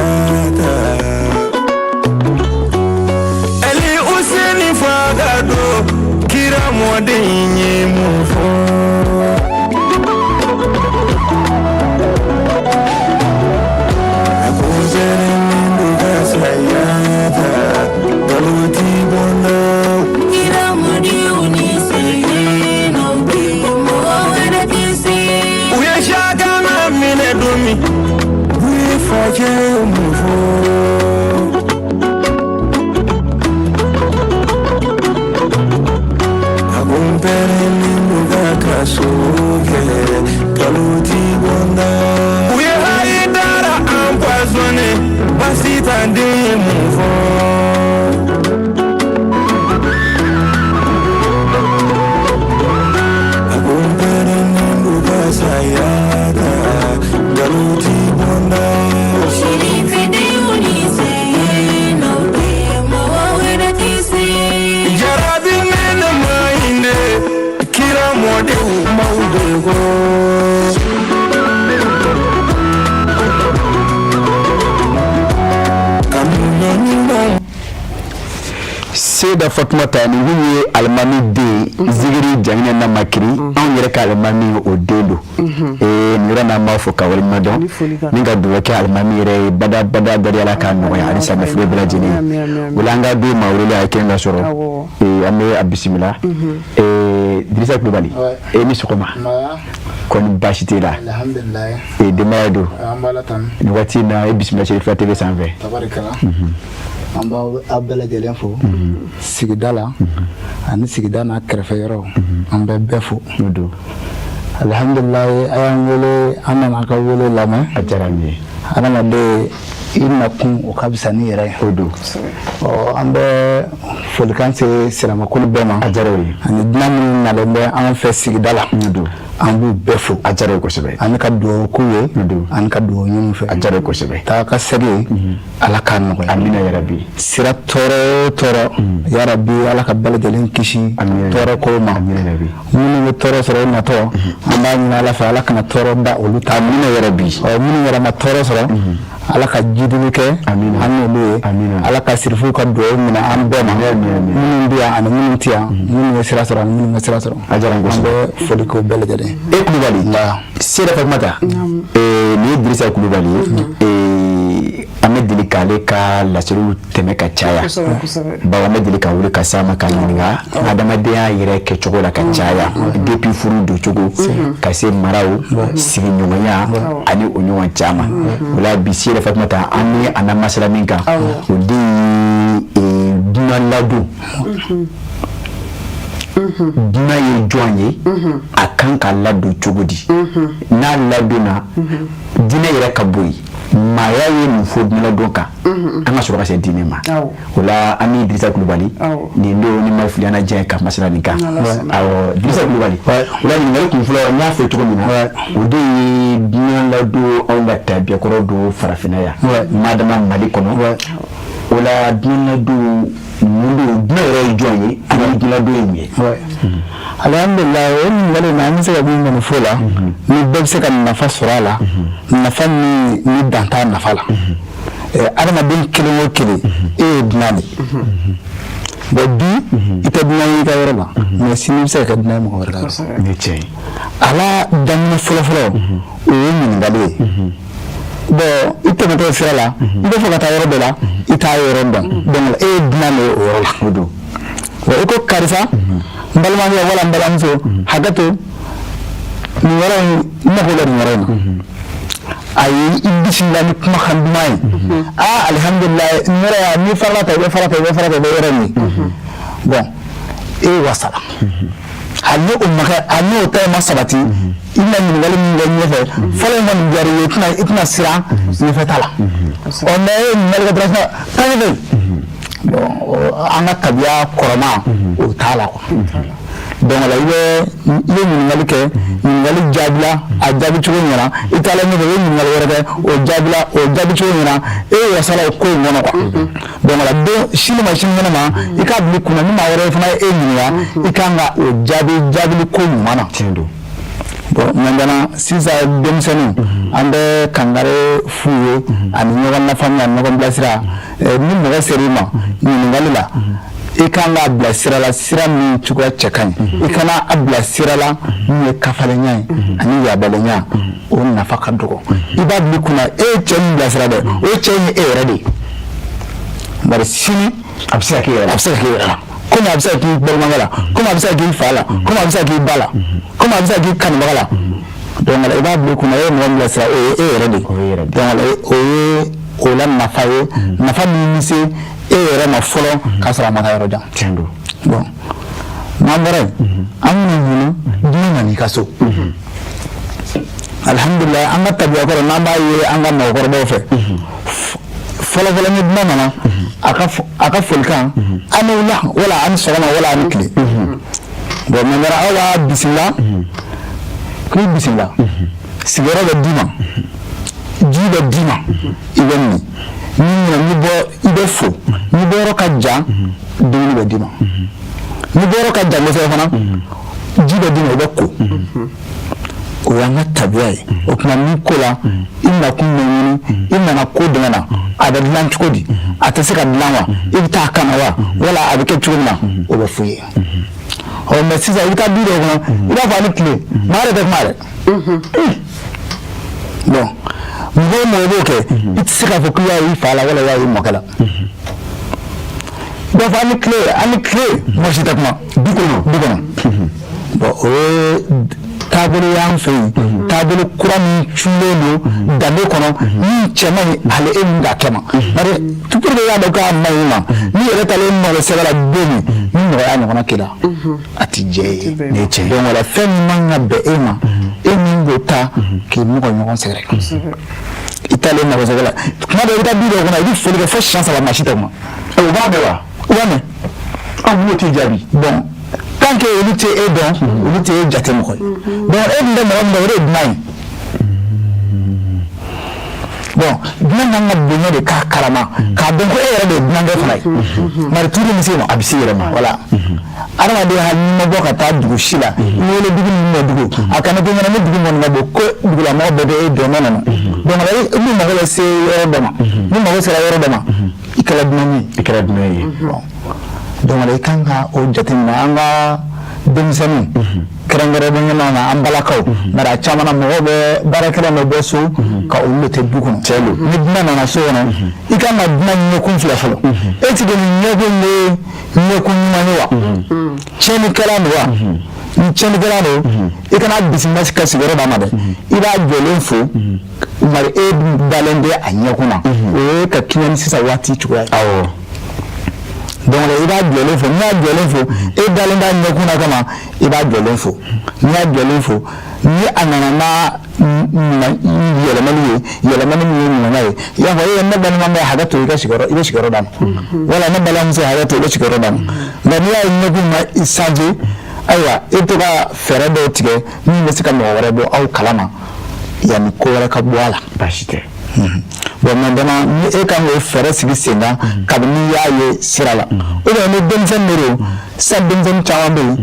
A ko n pɛrɛnnen Seyida Fatumata, nin kun ye alimami den Zigiri Janginɛ Namakiri, anw yɛrɛ ka alimami, o den don. Nin yɔrɔ n'an b'a fɔ ka waleɲuman dɔn ni ka dugawu kɛ alimami yɛrɛ ye bada bada bada, Ala k'a nɔgɔya ani silamɛ bɛɛ lajɛlen. O la an ka du maa wele, a ye kelen ka sɔrɔ, an bɛ a bisimila. Dirisa Kulubali, e ni sɔgɔma. Kɔni baasi t'e la? Denbaya don? Nin waati in na, e bisimila Cherifila TV sanfɛ. An b'aw bɛɛ lajɛlen fo sigida la ani sigida n'a kɛrɛfɛ yɔrɔ, an bɛ bɛɛ fo. Alihamdulilayi, a y'an wele, an nana ka wele lamɛn. A diyara n ye. Adamaden, i nakun o ka fisa ni yɛrɛ ye. O don. Ɔ, an bɛ folikan se silamɛkulu bɛɛ ma. A diyara o ye. Ani dunan minnu nalen bɛ an fɛ sigida la, an b'u bɛɛ fo. A diyara ye kosɛbɛ. Ani ka dugawu k'u ye, ani ka dugawu ɲini fɛ. A diyara ye kosɛbɛ. Taa ka segin, Ala k'a nɔgɔya. Amina yarabi. Sira tɔɔrɔ o tɔɔrɔ, yarabi, Ala ka bɛɛ lajɛlen kisi tɔɔrɔ ko ma. Minnu bɛ tɔɔrɔ sɔrɔ o natɔ, an b'a ɲini Ala fɛ, Ala kana tɔɔrɔ da olu ta. Amina yarabi. Ɔ, minnu yɛrɛ ma tɔɔrɔ sɔrɔ, Ala ka jidili kɛ an n'olu ye. Ala ka sirifuw ka dugawu minɛ an bɛɛ ma, minnu bɛ yan ani minnu tɛ yan, minnu ye sira sɔrɔ ani minnu ma sira sɔrɔ. A diyara n kosɛbɛ. An bɛ foli k'o bɛɛ lajɛlen. E Kulubali, Seyida Fatumata, nin ye Dirisa Kulubali ye. An bɛ deli k'ale ka laseliw tɛmɛ ka caya, bawo an bɛ deli ka wuli ka s'a ma ka ɲininka adamadenya yɛrɛ kɛcogo la ka caya, depuis furu doncogo ka se maraw, sigiɲɔgɔnya ani o ɲɔgɔn caman. O la bi, Seyida Fatumata, an ni a na masala min kan, o de ye dunan ladon. Dunan ye jɔn ye? A kan ka ladon cogo di? N'a ladonna, diinɛ yɛrɛ ka bɔ yen, maaya ye mun fɔ dunan ladon kan? An ka sɔrɔ ka se diinɛ ma. O la an ni Dirisa Kulubali nin don, ni ma fili, an na jɛ ka masala nin kan. Awɔ, Dirisa Kulubali, o la ɲininkali kun fɔlɔ, n y'a fɔ cogo min na, o de ye dunan ladon. Anw ka tabiyakɔrɔ don farafinna yan, madama Mali kɔnɔ. O la dunan ladon, mun don? Dunan yɛrɛ ye jɔn ye ani dunan ladon ye mun ye? Alhamdulilayi, o ɲininkali in na, an bɛ se ka min kɔni fɔ o la, ni bɛɛ bɛ se ka nafa sɔrɔ a la, nafa min ni dan t'a nafa la. Adamaden kelen o kelen, e ye dunan de ye. Bon, bi i tɛ dunan ye i ka yɔrɔ la, mais sini i bɛ se ka kɛ dunan ye mɔgɔ wɛrɛ ka yɔrɔ. Nin ye tiɲɛ ye. A la daminɛ fɔlɔfɔlɔ, o ye ɲininkali ye. Bon, i tɛmɛtɔ sira la, i bɛ fɛ ka taa yɔrɔ dɔ la, i t'a yɔrɔ dɔn, donc e ye dunan de ye o yɔrɔ la. O don. Bon, i ko karisa, n balimakɛ wala n balimamuso, hakɛ to, nin yɔrɔ in, n mago bɛ nin yɔrɔ in na. A ye i bisimila ni kumakan duman ye. Aa, alihamudulilayi, nin yɔrɔ yan, n'i farala ta, i bɛ fara ta, i bɛ fara ta, i bɛ yɔrɔ in ye. Bon, e wasala. Hali ni o ma kɛ, hali n'o ta ma sabati, i bɛna ɲininkali min kɛ ɲɛfɛ, fɔlɔ in kɔni diyara i ye, i tɛna siran ɲɛfɛ ta la. Ɔ, mais e ye ɲininkali kɛ dɔrɔn sisan, taa ɲɛfɛ. Bon, an ka tabiya kɔrɔma, o t'a la quoi. Donc la, i bɛ ɲininkali kɛ, ɲininkali jaabila, a jaabi cogo ɲɛna. I taala ɲɛfɛ, i bɛ ɲininkali wɛrɛ kɛ, o jaabila, o jaabi cogo ɲɛna, e wasala o ko in kɔnɔ quoi. Donc la, don sini ma, sinikɛnɛ ma, i k'a bila i kunna, ni maa wɛrɛ fana ye e ɲininka, i kan ka o jaabi jaabili ko ɲuman na. Tiɲɛ don. Bon, maintenant sisan, denmisɛnninw, an bɛ kangari f'u ye ani ɲɔgɔn lafaamuya ani ɲɔgɔn bilasira. Ni mɔgɔ ser'i ma ɲininkali la, i kan k'a bila sira la, sira min cogoya cɛ ka ɲi. I kana a bila sira la min ye kafalenya ye ani yabalenya, o nafa ka dɔgɔ. I b'a bila i kunna, e ye cɛ min bilasira dɛ, o ye cɛ in ye e yɛrɛ de ye. Bari sini a bɛ se ka k'e yɛrɛ la. A bɛ se ka k'e yɛrɛ la, komi a bɛ se ka k'i balimakɛ la, komi a bɛ se ka k'i fa la, komi a bɛ se ka k'i ba la, komi a bɛ se ka k'i kanubaga la. Donc i b'a bila i kunna, e ye mɔgɔ min bilasira, o ye e yɛrɛ de ye. O ye e yɛrɛ de ye. Donc o ye o la nafa ye, nafa min bɛ se e yɛrɛ ma fɔlɔ k'a sɔrɔ a ma taa yɔrɔ jan. Tiɲɛ don. Bon, n'an bɔra yen, an bɛna ɲini dunan nana i ka so. Alihamudulilayi, an ka tabiya kɔrɔ, n'an b'a ye an ka mɔgɔkɔrɔbaw fɛ, fɔlɔfɔlɔ, ni dunan nana, a ka folikan, an ni wula, wala an ni sɔgɔma, wala an ni tile. Bon, maintenant aw b'a bisimila, k'i bisimila, sigiyɔrɔ bɛ d'i ma, ji bɛ d'i ma, i bɛ min. Ni ɲinɛ ni bɔ, i bɛ fo. Ni bɔyɔrɔ ka jan, dumuni bɛ d'i ma. Ni bɔyɔrɔ ka jan kosɛbɛ fana, ji bɛ d'i ma, i bɛ ko. O y'an ka tabiya ye. O tuma ni ko la, i nakun bɛ ɲini, i nana ko jumɛn na, a bɛ dilan cogo di, a tɛ se ka dilan wa, i bɛ taa kana wa, wala a bɛ kɛ cogo min na, o bɛ f'u ye. Ɔ, mais sisan i bɛ taa du dɔw kɔnɔ, i b'a fɔ a ni tile, maa yɛrɛ tɛ kuma yɛrɛ. Bon, mɔgɔ o mɔgɔ b'o kɛ, i tɛ se k'a fɔ k'i y'a ye i fa la wala i y'a ye i mɔkɛ la. I b'a fɔ a ni tile, a ni tile, mɔgɔ si tɛ kuma du kɔnɔ, du kɔnɔ. Bon, o ye taabolo y'an fɛ yen, taabolo kura min cunnen don danbe kɔnɔ, min cɛ man ɲi hali e min k'a kɛ ma. Bari pour que i y'a dɔn k'a man ɲi ma, n'i yɛrɛ taalen nɔ bɛ sɛbɛn la don min, ni mɔgɔ y'a ɲɔgɔnna k'i la, a ti jɛ ye. Nin ye tiɲɛ. Donc wala fɛn min man ka bɛn e ma, e min k'o ta k'i mɔgɔ ɲɔgɔn sɛgɛrɛ, i taalen nɔ bɛ sɛbɛn la. Tuma dɔ i bɛ taa du dɔw kɔnɔ, i bɛ foli kɛ fo siɲɛ 3, maa si tɛ kuma. O b'a mɛn wa? U b'a mɛn. An b'o t'i jaabi. Bon, tant que olu tɛ e dɔn, olu tɛ e jate mɔgɔ ye. Donc e dun tɛ mɔgɔ min dɔn, o de ye dunan ye. Bon, dunan kan ka bonya de k'a karama, k'a dɔn ko e yɛrɛ de ye dunankɛ fana ye. Mari tuuru min se ma, a bɛ se yɛrɛ ma. Voilà, adamaden hali n'i ma bɔ ka taa dugu si la, i wele dugu min ma dugu, a kana kɛ ɲɛna ni dugu kɔni ka bon ko dugulamɔgɔ bɛɛ bɛ e dɔn. Ne nana, donc i bɛ mago bɛ se yɔrɔ dɔ ma, ni mago sera yɔrɔ dɔ ma, i kɛra dunan ye. I kɛra dunan ye. Bon, donc i kan ka o jateminɛ. An ka denmisɛnninw, kɛrɛnkɛrɛnnenya na an balakaw, bari a caman na mɔgɔw bɛ baarakɛlaw bɛ bɔ so ka olu de tɛ du kɔnɔ. Ni dunan nana so kɔnɔ, i kan ka dunan ɲɛkun filɛ fɔlɔ. Est ce que nin ɲɛkun ye ɲɛkun ɲuman ye wa, tiɲɛnikɛla don wa? Ni tiɲɛnikɛla don, i kana bisimila ka sigiyɔrɔ d'a ma dɛ, i b'a jɔlen fo. Bari e dalen bɛ a ɲɛkun na, o ye ka kɛɲɛ ni sisan waati cogoya ye. Awɔ. Donc i b'a jɔlen fo. N'i y'a jɔlen fo, e dalen b'a ɲɛkun na kama, i b'a jɔlen fo. N'i y'a jɔlen fo, ni a nana n'a yɛlɛmali ye, yɛlɛmali min ye ɲumanya ye, i b'a fɔ: e, ne balimakɛ, hakɛ to, i ka sigiyɔrɔ, i bɛ sigiyɔrɔ d'a ma, wala ne balimamuso, hakɛ to, i bɛ sigiyɔrɔ d'a ma. Nka n'i y'a ye ɲɛkun ma i changer, ayiwa, e bɛ to ka fɛɛrɛ dɔw tigɛ min bɛ se ka mɔgɔ wɛrɛ bɔ aw kalama yanni ko wɛrɛ ka bɔ a la. Baasi tɛ. Bon, maintenant ni e kan k'o fɛɛrɛ sigi sen kan kabini n'i y'a ye sira la, ou bien ni denmisɛnnin de don sisan, denmisɛnnin caman bɛ yen,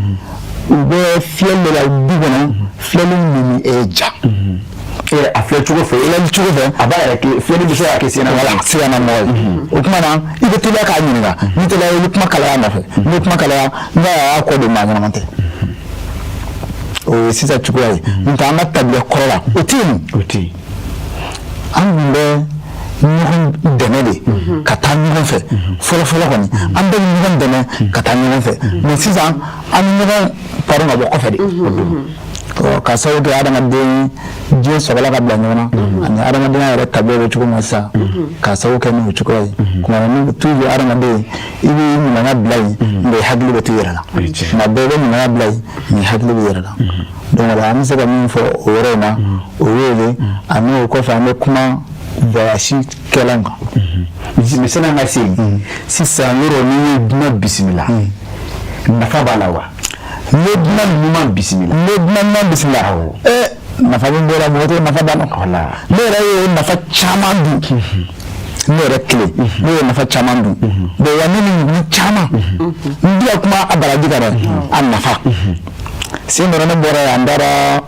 u bɛ fiyɛli de la du kɔnɔ, filɛli min ni e ja. E yɛrɛ a filɛ cogo fɛ. Filɛli cogo fɛ. A b'a yɛrɛ kɛ filɛli bɛ se ka kɛ sen na. Wala siranna mɔgɔ ye. O tuma na i bɛ teliya k'a ɲininka. N'i teliya, i bɛ kuma kalaya a nɔfɛ. N'i bɛ kuma kalaya, n'a y'a kɔ don, maa ɲɛnama tɛ. O ye sisan cogoya ye. N'o tɛ, an ka tabiya kɔrɔ la, o tɛ yen. O tɛ yen. An tun bɛ ɲɔgɔn dɛmɛ de ka taa ɲɔgɔn fɛ fɔlɔ fɔlɔ kɔni, an bɛɛ bɛ ɲɔgɔn dɛmɛ ka taa ɲɔgɔn fɛ. Mais sisan an bɛ ɲɔgɔn paron ka bɔ kɔfɛ de. Ɔ, ka sababu kɛ adamaden diɲɛ sɔgɔla ka bila ɲɔgɔn na, ani adamadenya yɛrɛ tabiya bɛ cogo min na sisan, ka sababu kɛ n'o cogoya ye. Kuma ni toujours adamaden i b'i ɲumanya bila yen, mais i hakili bɛ to i yɛrɛ la. Tuma bɛɛ i bɛ ɲumanya bila yen, mais i hakili bɛ i yɛrɛ la. Donc voilà, an bɛ se ka min fɔ o yɔrɔ in na, o y'o de. Ani o kɔfɛ, an bɛ kuma voyage kɛlaw kan. Mais sani an ka se yen, sisan yɔrɔ n'i ye dunan bisimila, nafa b'a la wa? N bɛ dunan ɲuman bisimila. N bɛ dunan ɲuman bisimila. Nafa min b'o la, mɔgɔ t'o nafa dɔn. Voilà. Ne yɛrɛ ye nafa caman dun. Ne yɛrɛ kelen, ne ye nafa caman dun. Bon, wa ne ni nin caman, n bɛ kuma a baraji kan dɛ, a nafa. Sen dɔ ne bɔra yan, n taara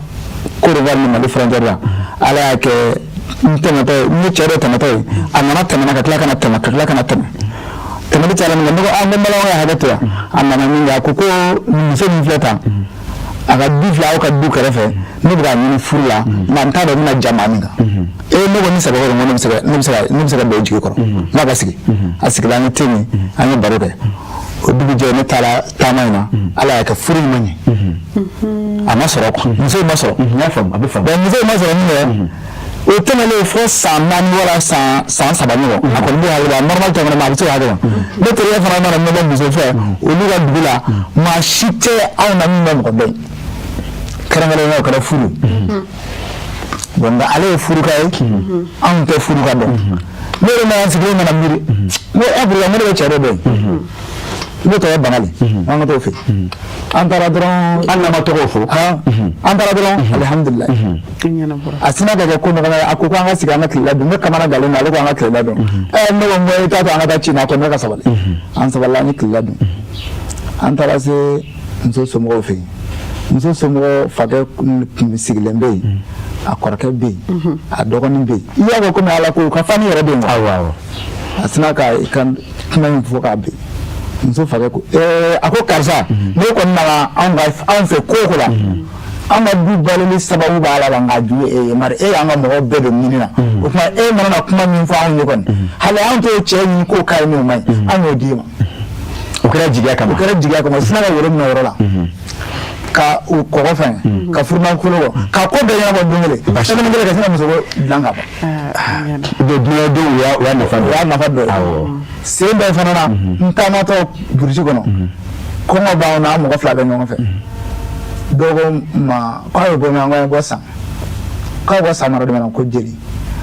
Côte d'Ivoire ni Mali frontière la. Ala y'a kɛ n tɛmɛtɔ ye, n ye cɛ dɔ tɛmɛtɔ ye, a nana tɛmɛna ka tila ka na tɛmɛ, ka tila ka na tɛmɛ. Tɛmɛli cayara min kɛ, ne ko: aa, n ko n balimakɛ, hakɛ to yan. A nana min kɛ, a ko ko muso min filɛ tan, a ka du filɛ aw ka du kɛrɛfɛ, ne bɛ k'a ɲini furu la, nka n t'a dɔn n bɛna ja maa min kan. Ee, ne ko ni sɛbɛ ko ne bɛ se ka don o jigi kɔrɔ. N k'a ka sigi. A sigila, an ye te min, an ye baro kɛ. O dugujɛ, ne taara taama in na. Ala y'a kɛ furu in ma ɲɛ, a ma sɔrɔ quoi, muso in ma sɔrɔ. N y'a faamu, a bɛ faamu. Bon, muso in ma sɔrɔ min kɛ, o tɛmɛnen fo san 4 wala san 3 ɲɔgɔn, a kɔni b'o hakɛ la, normal tɛmɛna, mais a bɛ se k'o hakɛ ma. Ne terikɛ fana nana ne bɛ muso fɛ olu ka dugu la. Maa si tɛ anw na min bɛ mɔgɔ dɔn, kɛrɛnkɛrɛnnenya o kɛra furu. Bon, nka ale ye furuka ye, anw tɛ furuka dɔn. Ne yɛrɛ nana sigilen nana miiri, n ko e bolo, ne bɛ cɛ dɔ dɔn, i bɛ tɔgɔ Bangali, an ka t'o fɛ yen. An taara dɔrɔn. Hali n'an ma tɔgɔw fɔ. An taara dɔrɔn, alihamudulilayi. A sinna ka kɛ ko nɔgɔma ye. A ko an ka sigi, an ka tilela dun. Ne kamana galen don, ale ko an ka tilela dun. Ne ko n ko i t'a to an ka taa ci na. A ko ne ka sabali. An sabalila, an ye tilela dun. An taara se muso somɔgɔw fɛ yen. Muso somɔgɔ fakɛ tun sigilen bɛ yen, a kɔrɔkɛ bɛ yen, a dɔgɔnin bɛ yen. I y'a fɔ komi Ala ko ka famille yɛrɛ bɛ yen. Awɔ awɔ. A sina ka i ka kuma in fɔ k'a bin. Muso fakɛ ko a ko karisa, ne kɔni nana anw ka anw fɛ ko o ko la, an ka du baloli sababu b'a la, nka ju ye e ye. Mari e y'an ka mɔgɔw bɛɛ don ɲini na. O tuma e mana na kuma min fɔ anw ye kɔni, hali an t'o cɛ ɲini k'o ka ɲi n'o man ɲi, an y'o d'i ma. O kɛra jigiya kama. O kɛra jigiya kama. O sina ka woro minɛ o yɔrɔ la, ka o kɔgɔ fɛn, ka furunafolo bɔ, ka ko bɛɛ ɲɛnabɔ don kelen, semaine kelen, ka sin ka muso ko dilan ka ban. Dunandenw, o y'a nafa dɔ. O y'a nafa dɔ ye. Sen dɔ fana na, n taamatɔ burusi kɔnɔ, kɔngɔ b'anw na, an mɔgɔ fila bɛ ɲɔgɔn fɛ. Dɔw ko n ma k'a bɛ bɔ min, an ko an ye bɔ san, k'a bɔ Samara jumɛn na? Ko jeli.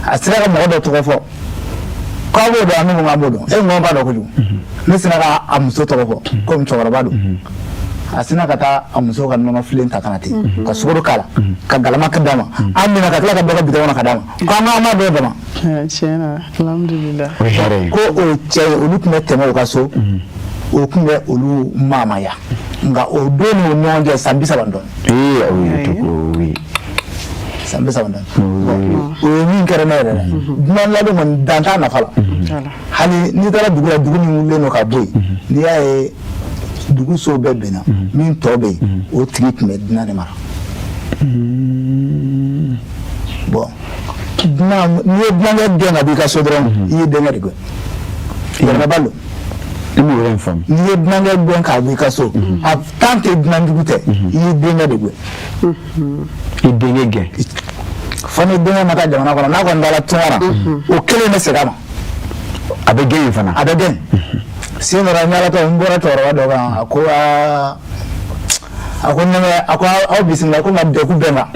A sera ka mɔgɔ dɔ tɔgɔ fɔ k'a b'o dɔn. An ko k'an b'o dɔn. E ko b'a dɔn kojugu. Ne sina ka a muso tɔgɔ fɔ komi cɛkɔrɔba don. A sina ka taa a muso ka nɔnɔ filen ta ka na ten, ka sukaro k'a la, ka galama ka d'a ma. An minɛ ka tila ka dɔ kɛ bitɔn kɔnɔ ka d'a ma, ko an k'an ma dɔw dama. Tiɲɛ na, alhamdulilah. O ye hɛrɛ ye. Ko o cɛ ye, olu tun bɛ tɛmɛ u ka so, o tun bɛ olu maamaya, nka o don ni o ɲɔgɔn cɛ, san 30 dɔɔnin. Ee, o ye to oui. San 30 dɔɔnin. O ye min kɛra ne yɛrɛ la, dunan ladon kɔni, dan t'a nafa la. Hali n'i taara dugu la, dugu min wulilen don ka bɔ yen, n'i y'a ye dugu so bɛɛ binna, min tɔ bɛ yen, o tigi tun bɛ dunan de mara. Bon, dunan, n'i ye dunankɛ gɛn ka bɔ i ka so dɔrɔn, i ye denkɛ de gɛn, yɛrɛba don. I m'o yɔrɔ in faamu. N'i ye dunankɛ gɛn k'a bɔ i ka so, a tant que dunanjugu tɛ, i ye denkɛ de gɛn. I denkɛ gɛn. Fo ni denkɛ ma taa jamana kɔnɔ, n'a kɔni taara tunga na, o kelen bɛ segin a ma. A bɛ gɛn yen fana. A bɛ gɛn. Sen dɔ la, n yalatɔ, n bɔra cɛkɔrɔba dɔ kan. A ko aa, a ko nɛgɛ, a ko aw bisimila, ko nka degun bɛ n kan.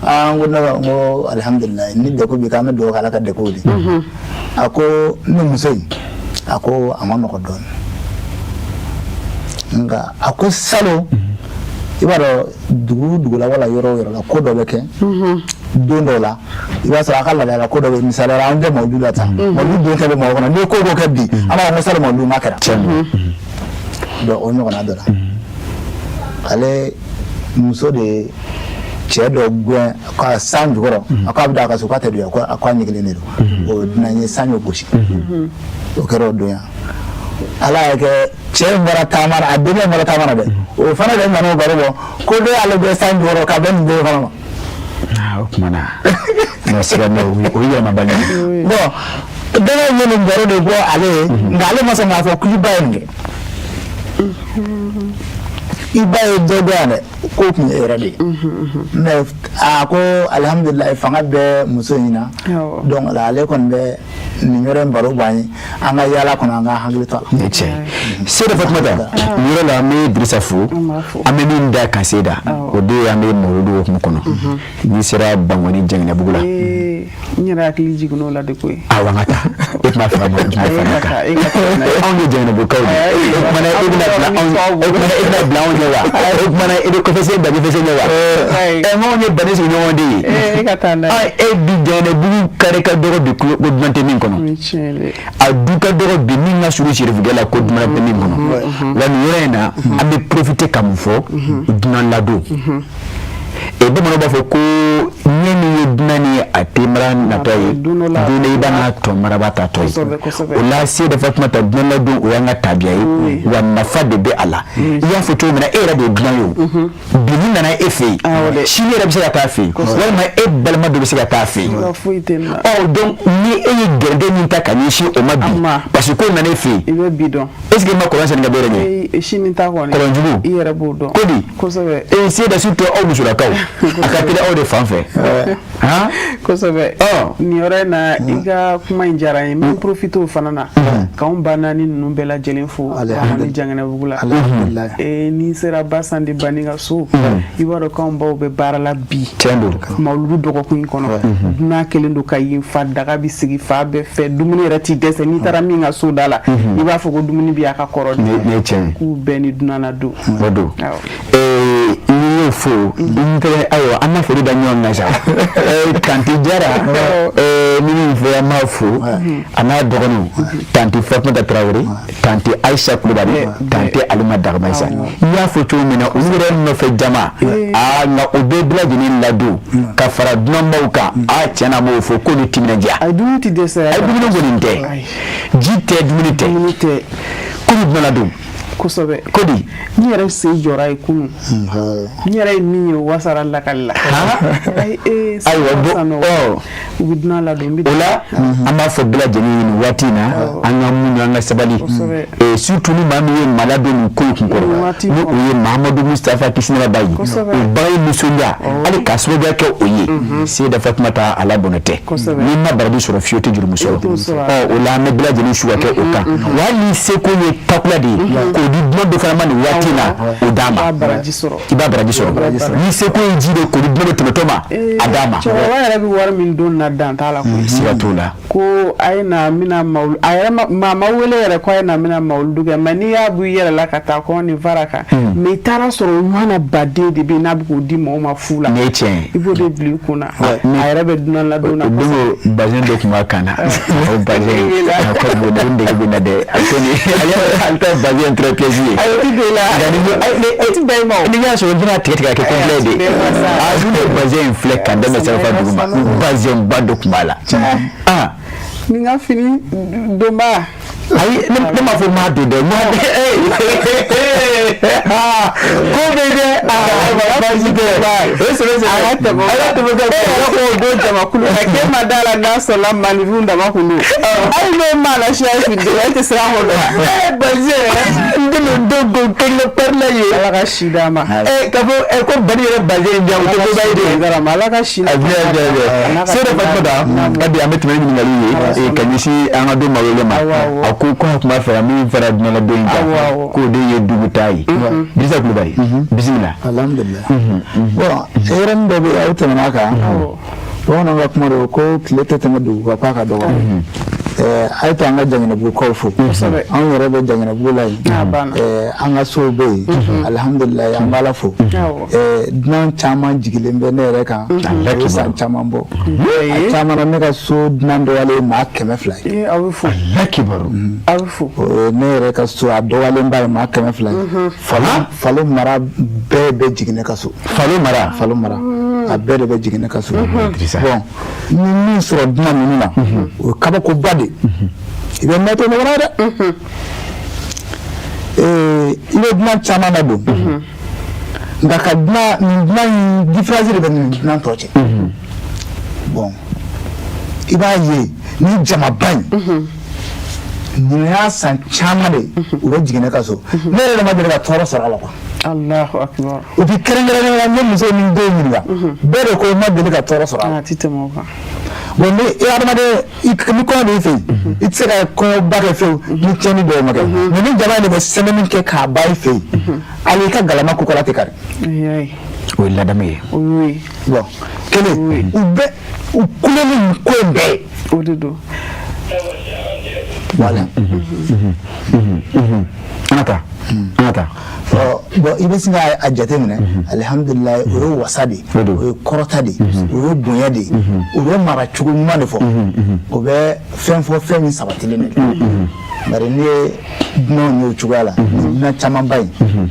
Aa, n ko ne n ko alihamudulilayi, ni degun b'i kan, an bɛ dugawu kɛ Ala ka degun wuli. A ko ne muso in, a ko a ma nɔgɔ dɔɔnin, nka a ko salon, i b'a dɔn dugu dugu la wala yɔrɔ o yɔrɔ la, ko dɔ bɛ kɛ don dɔw la, i b'a sɔrɔ a ka laadala ko dɔ bɛ. Misaliya la, an tɛ mawulu la tan, mawulu don tɛ bɛ mɔgɔ kɔnɔ. N'i ye ko o ko kɛ bi, an b'a fɔ ko salon mawulu ma kɛra. Donc o ɲɔgɔnna dɔ la, ale muso de ye cɛ dɔ gɛn ka san jukɔrɔ. A ko a bɛ don a ka so, k'a tɛ don yan, ko a ko a ɲɛgilen de don. O dunan ye san y'o gosi. O kɛra o don yan. Ala y'a kɛ cɛ in bɔra taama na, a denkɛ in bɔra taama na dɛ, o fana de nana o baro bɔ ko dɔ y'ale gɛn san jukɔrɔ ka bɛn nin den fana ma. Ah, o tuma na non, siga n'o o ye yɛlɛmabali ye. Bon, denkɛ in ye nin baro de bɔ ale ye, nka ale ma sɔn k'a fɔ k'i ba ye nin kɛ, i ba ye dɔ dɔn yan dɛ, k'o tun ye e yɛrɛ de ye. Mais a ko alihamudulilayi, fanga bɛ muso in na. Donc ale kɔni bɛ nin yɔrɔ in baro b'an ye an ka yaala kɔnɔ, an ka hakili to a la. Ni cɛ Seyida Fatumata, nin yɔrɔ la, an bɛ Dirisa fo. An bɛ min da kan Seyida, o de ye an bɛ mawuludu hukumu kɔnɔ, n'i sera Bankɔni Jɛngɛnɛbugu la. N yɛrɛ hakili jiginn'o la de koyi. Awɔ, an ka taa. E tun b'a fɛ ka mɔ jumɛn fana kan? Anw ye Jɛngɛnɛbugukaw de ye. O kumana e bɛna bila anw, o kumana e bɛna bila anw ɲɛ wa? O kumana e bɛ kɔfɛ sen da ɲɛfɛ sen ɲɛ wa? Ɛ, anw ye bani sigiɲɔgɔn de ye. E ka taa n'a ye. E bi Jɛngɛnɛbugu kare ka dɔgɔ bi ko dunan tɛ min kɔnɔ. A du ka dɔgɔ bi min ka surun Serifukɛ la ko dunan tɛ min kɔnɔ. Wa nin yɔrɔ in na, an bɛ profiter ka mun fɔ? Dunan ladon. E, bamananw b'a fɔ ko ɲɛ min ye dunan ye, a tɛ mara natɔ ye, don dɔ i b'a n'a tɔ maraba tatɔ ye. O la Seyida Fatumata, dunan ladon, o y'an ka tabiya ye, wa nafa de bɛ a la. I y'a fɔ cogo min na, e yɛrɛ de ye dunan ye. O bi ni nana e fɛ yen, sini yɛrɛ bɛ se ka taa fɛ yen, walima e balima dɔ bɛ se ka taa fɛ yen. Ɔ donc ni e ye gɛrɛntɛ min ta ka ɲɛsin o ma bi, parce que k'o nana e fɛ yen, i bɛ bi dɔn. Est ce que i ma kɔlɔn sen ka bɔ yɛrɛ ɲɛ? Sini ta kɔni. Kɔlɔnjugu. I yɛrɛ b'o dɔn. Ko di? Kosɛbɛ. E Seyida, surtout aw musolakaw, a ka teli aw de fan fɛ. Han. Kosɛbɛ. Nin yɔrɔ in na, i ka kuma in diyara n ye. N bɛ profiter o fana na k'anw ba naani ninnu bɛɛ lajɛlen fo Bankɔni Jɛngɛnɛbugu la. N'i sera Basandi Bani ka so, i b'a dɔn k'anw baw bɛ baara la bi. Tiɲɛ don. Mawuludu dɔgɔkun in kɔnɔ, dunan kɛlen don ka yen fa, daga bɛ sigi fa bɛɛ fɛ, dumuni yɛrɛ t'i dɛsɛ. N'i taara min ka so da la, i b'a fɔ ko dumuni bɛ a ka kɔrɔ. Nin ye tiɲɛ ye. K'u bɛɛ ni dunan na don. O don. N'i y'o fo, n tɛ, ayiwa, an ma foli da ɲɔgɔn kan sa. Kante Jara. Ni min fɔ an b'a fo a n'a dɔgɔninw, tantie Fatumata Tarawele, tantie Ayisa Kulubali, tantie Alima Dagamayisa. I y'a fɔ cogo min na, olu yɛrɛ nɔfɛ jama, aa, nka o bɛɛ bɛɛ lajɛlen ladon ka fara dunanbaw kan. Aa, tiɲɛ na, an b'o fɔ k'olu timinandiya. Ayi, dumuni tɛ dɛsɛ. Ayi, dumuni kɔni tɛ, ji tɛ, dumuni tɛ. Dumuni tɛ. K'olu dunan ladon. Kosɛbɛ. Ko di? N yɛrɛ sen jɔra ye kunun, n yɛrɛ ye min ye, o wasara lakali la. Ayiwa, bon, ɔ. U bɛ dunan ladon. O la, an b'a fɔ bɛɛ lajɛlen ye nin waati in na, an ka muɲu, an ka sabali, surtout ni maa min ye maa ladon nin ko in kunkɔrɔ, ni o ye Mahamadu Mustafa kisi nɛɛma b'a ye. O baga ye nisɔndiya hali k'a sababuya kɛ o ye. Seyida Fatumata, ala bɔnɛ tɛ, n'i ma baraji sɔrɔ fiyewu, tɛ jurumu sɔrɔ. Ɔ, o la, an bɛ bɛɛ lajɛlen su ka kɛ o kan wa. Hali ni seko ye takula de ye k'o di dunan dɔ fana ma nin waati in na, o d'a ma. I b'a baraji sɔrɔ. I b'a baraji sɔrɔ. Ni seko ye ji de k'o di dunan dɔ tɛmɛtɔ ma, a d'a ma. Cɛkɔrɔba yɛrɛ bɛ wari min don na, dan t'a la koyi. Siga t'o la. Ko a ye na, n bɛna mawulu, a yɛrɛ ma, maa ma wele yɛrɛ ko a ye na, n bɛna mawuludu kɛ. Mais n'i y'a bɔ i yɛrɛ la ka taa kɔn ni fara kan, mais i taara sɔrɔ o ɲɔgɔnna baden de bɛ yen n'a bɛ k'o di mɔgɔw ma fu la. Nin ye tiɲɛ ye. I b'o de bila i kun na, a yɛrɛ bɛ dunan ladon na. O don o bazɛn dɔ tun b'a kan na, o bazɛn a ka bon, o dege bɛ na dɛ. A ko ni ale ta bazɛn très pièce ye. Ayi, o ti don i la. Nka ni O ti bɛn i ma o. Ni y'a sɔrɔ i bɛna tigɛ tigɛ ka kɛ complet de. A dun de bazɛn in filɛ ka daminɛ sanfɛ dugu ma, bazɛn ba dɔ tun b'a la. Ah. Ni n ka fini donba. Ayi, ne m'a fɔ m'a don dɛ, n ko bɛ dɛ. Aa, baasi tɛ, o ye sɛbɛ sɛbɛ. A ka tɛmɛ o a ka tɛmɛ o kan. E yɛrɛ ko o don jamakulu la k'e ma da la n'a sɔrɔla maninfinw dama kun don. Hali n'o maa la siya fili e tɛ siran o dɔn. Bazɛn n tɛna don ko kelen pɛrɛn ye. Ala ka si d'a ma. Ka fɔ ko bani yɛrɛ bazɛn in diyan, o tɛ koba ye dɛ. Ala ka si. A bien bien bien. Seyida Fatumata, hali bi an bɛ tɛmɛ ni ɲininkaliw ye ka ɲɛsin an ka don maa wele ma. A ko ko a tun b'a fɛ ka min fara dunanladon in kan, k'o de ye dugutaa ye. Dirisa Kulubali, bisimila. Alhamdulilah. Bon, yɔrɔnin dɔ bɛ yen, aw tɛmɛna a kan. Bamananw ka kuma don ko tile tɛ tɛmɛ dugu kan k'a ka dɔgɔ. A ye to an ka Jaginɛbugukaw fo. Anw yɛrɛ bɛ Jaginɛbugu la yen. An ka sow bɛ yen, alihamudulilayi, an b'Ala fo. Dunan caman jigilen bɛ ne yɛrɛ kan, a ye san caman bɔ. A caman na, ne ka so dunan dɔgɔyalen ye maa 200 ye. Aw bɛ fo. Ala kibaru. Aw bɛ fo. Ne yɛrɛ ka so, a dɔgɔyalenba ye maa 200 ye. Falo mara bɛɛ bɛ jigin ne ka so. Falo mara. Falo mara, a bɛɛ de bɛ jigin ne ka so. Bon, ni min sɔrɔ dunan ninnu na, o ye kabakoba de. I bɛ mɛn to ɲɔgɔn na dɛ. I bɛ dunan caman ladon, nka ka dunan nin dunan in, différence de bɛ nin dunan tɔ cɛ. Bon, i b'a ye ni jamaba in nin y'a san caman de u bɛ jigin ne ka so, ne yɛrɛ de ma deli ka tɔɔrɔ sɔrɔ a la quoi. Allahu akbar. O bi kɛrɛnkɛrɛnnenya la, n ye muso ni denw ɲininka, bɛɛ de ko n ma deli ka tɔɔrɔ sɔrɔ a la. A ti tɛmɛ o kan. Bon, ni i hadamaden ni kɔɲɔ b'i fɛ yen, i tɛ se ka kɔɲɔba kɛ fewu ni tiɲɛni dɔw ma kɛ. Mais ni jama in de bɛ semaine kɛ k'a ban i fɛ yen, hali i ka galama kukala tɛ kari. O ye ladamu ye. O y'o ye. Bon, kelen, u bɛ u kulo ni nin ko in bɛɛ ye. O de don. Voilà. An ka taa, an ka taa. Bon, i bɛ sin k'a jateminɛ, alihamudulilayi, o ye wasa de ye, o ye kɔrɔta de ye, o ye bonya de ye, o bɛ mara cogo ɲuman de fɔ, o bɛ fɛn fɔ, fɛn min sabatilen de don. Bari n'i ye dunanw ye o cogoya la, dunan camanba in,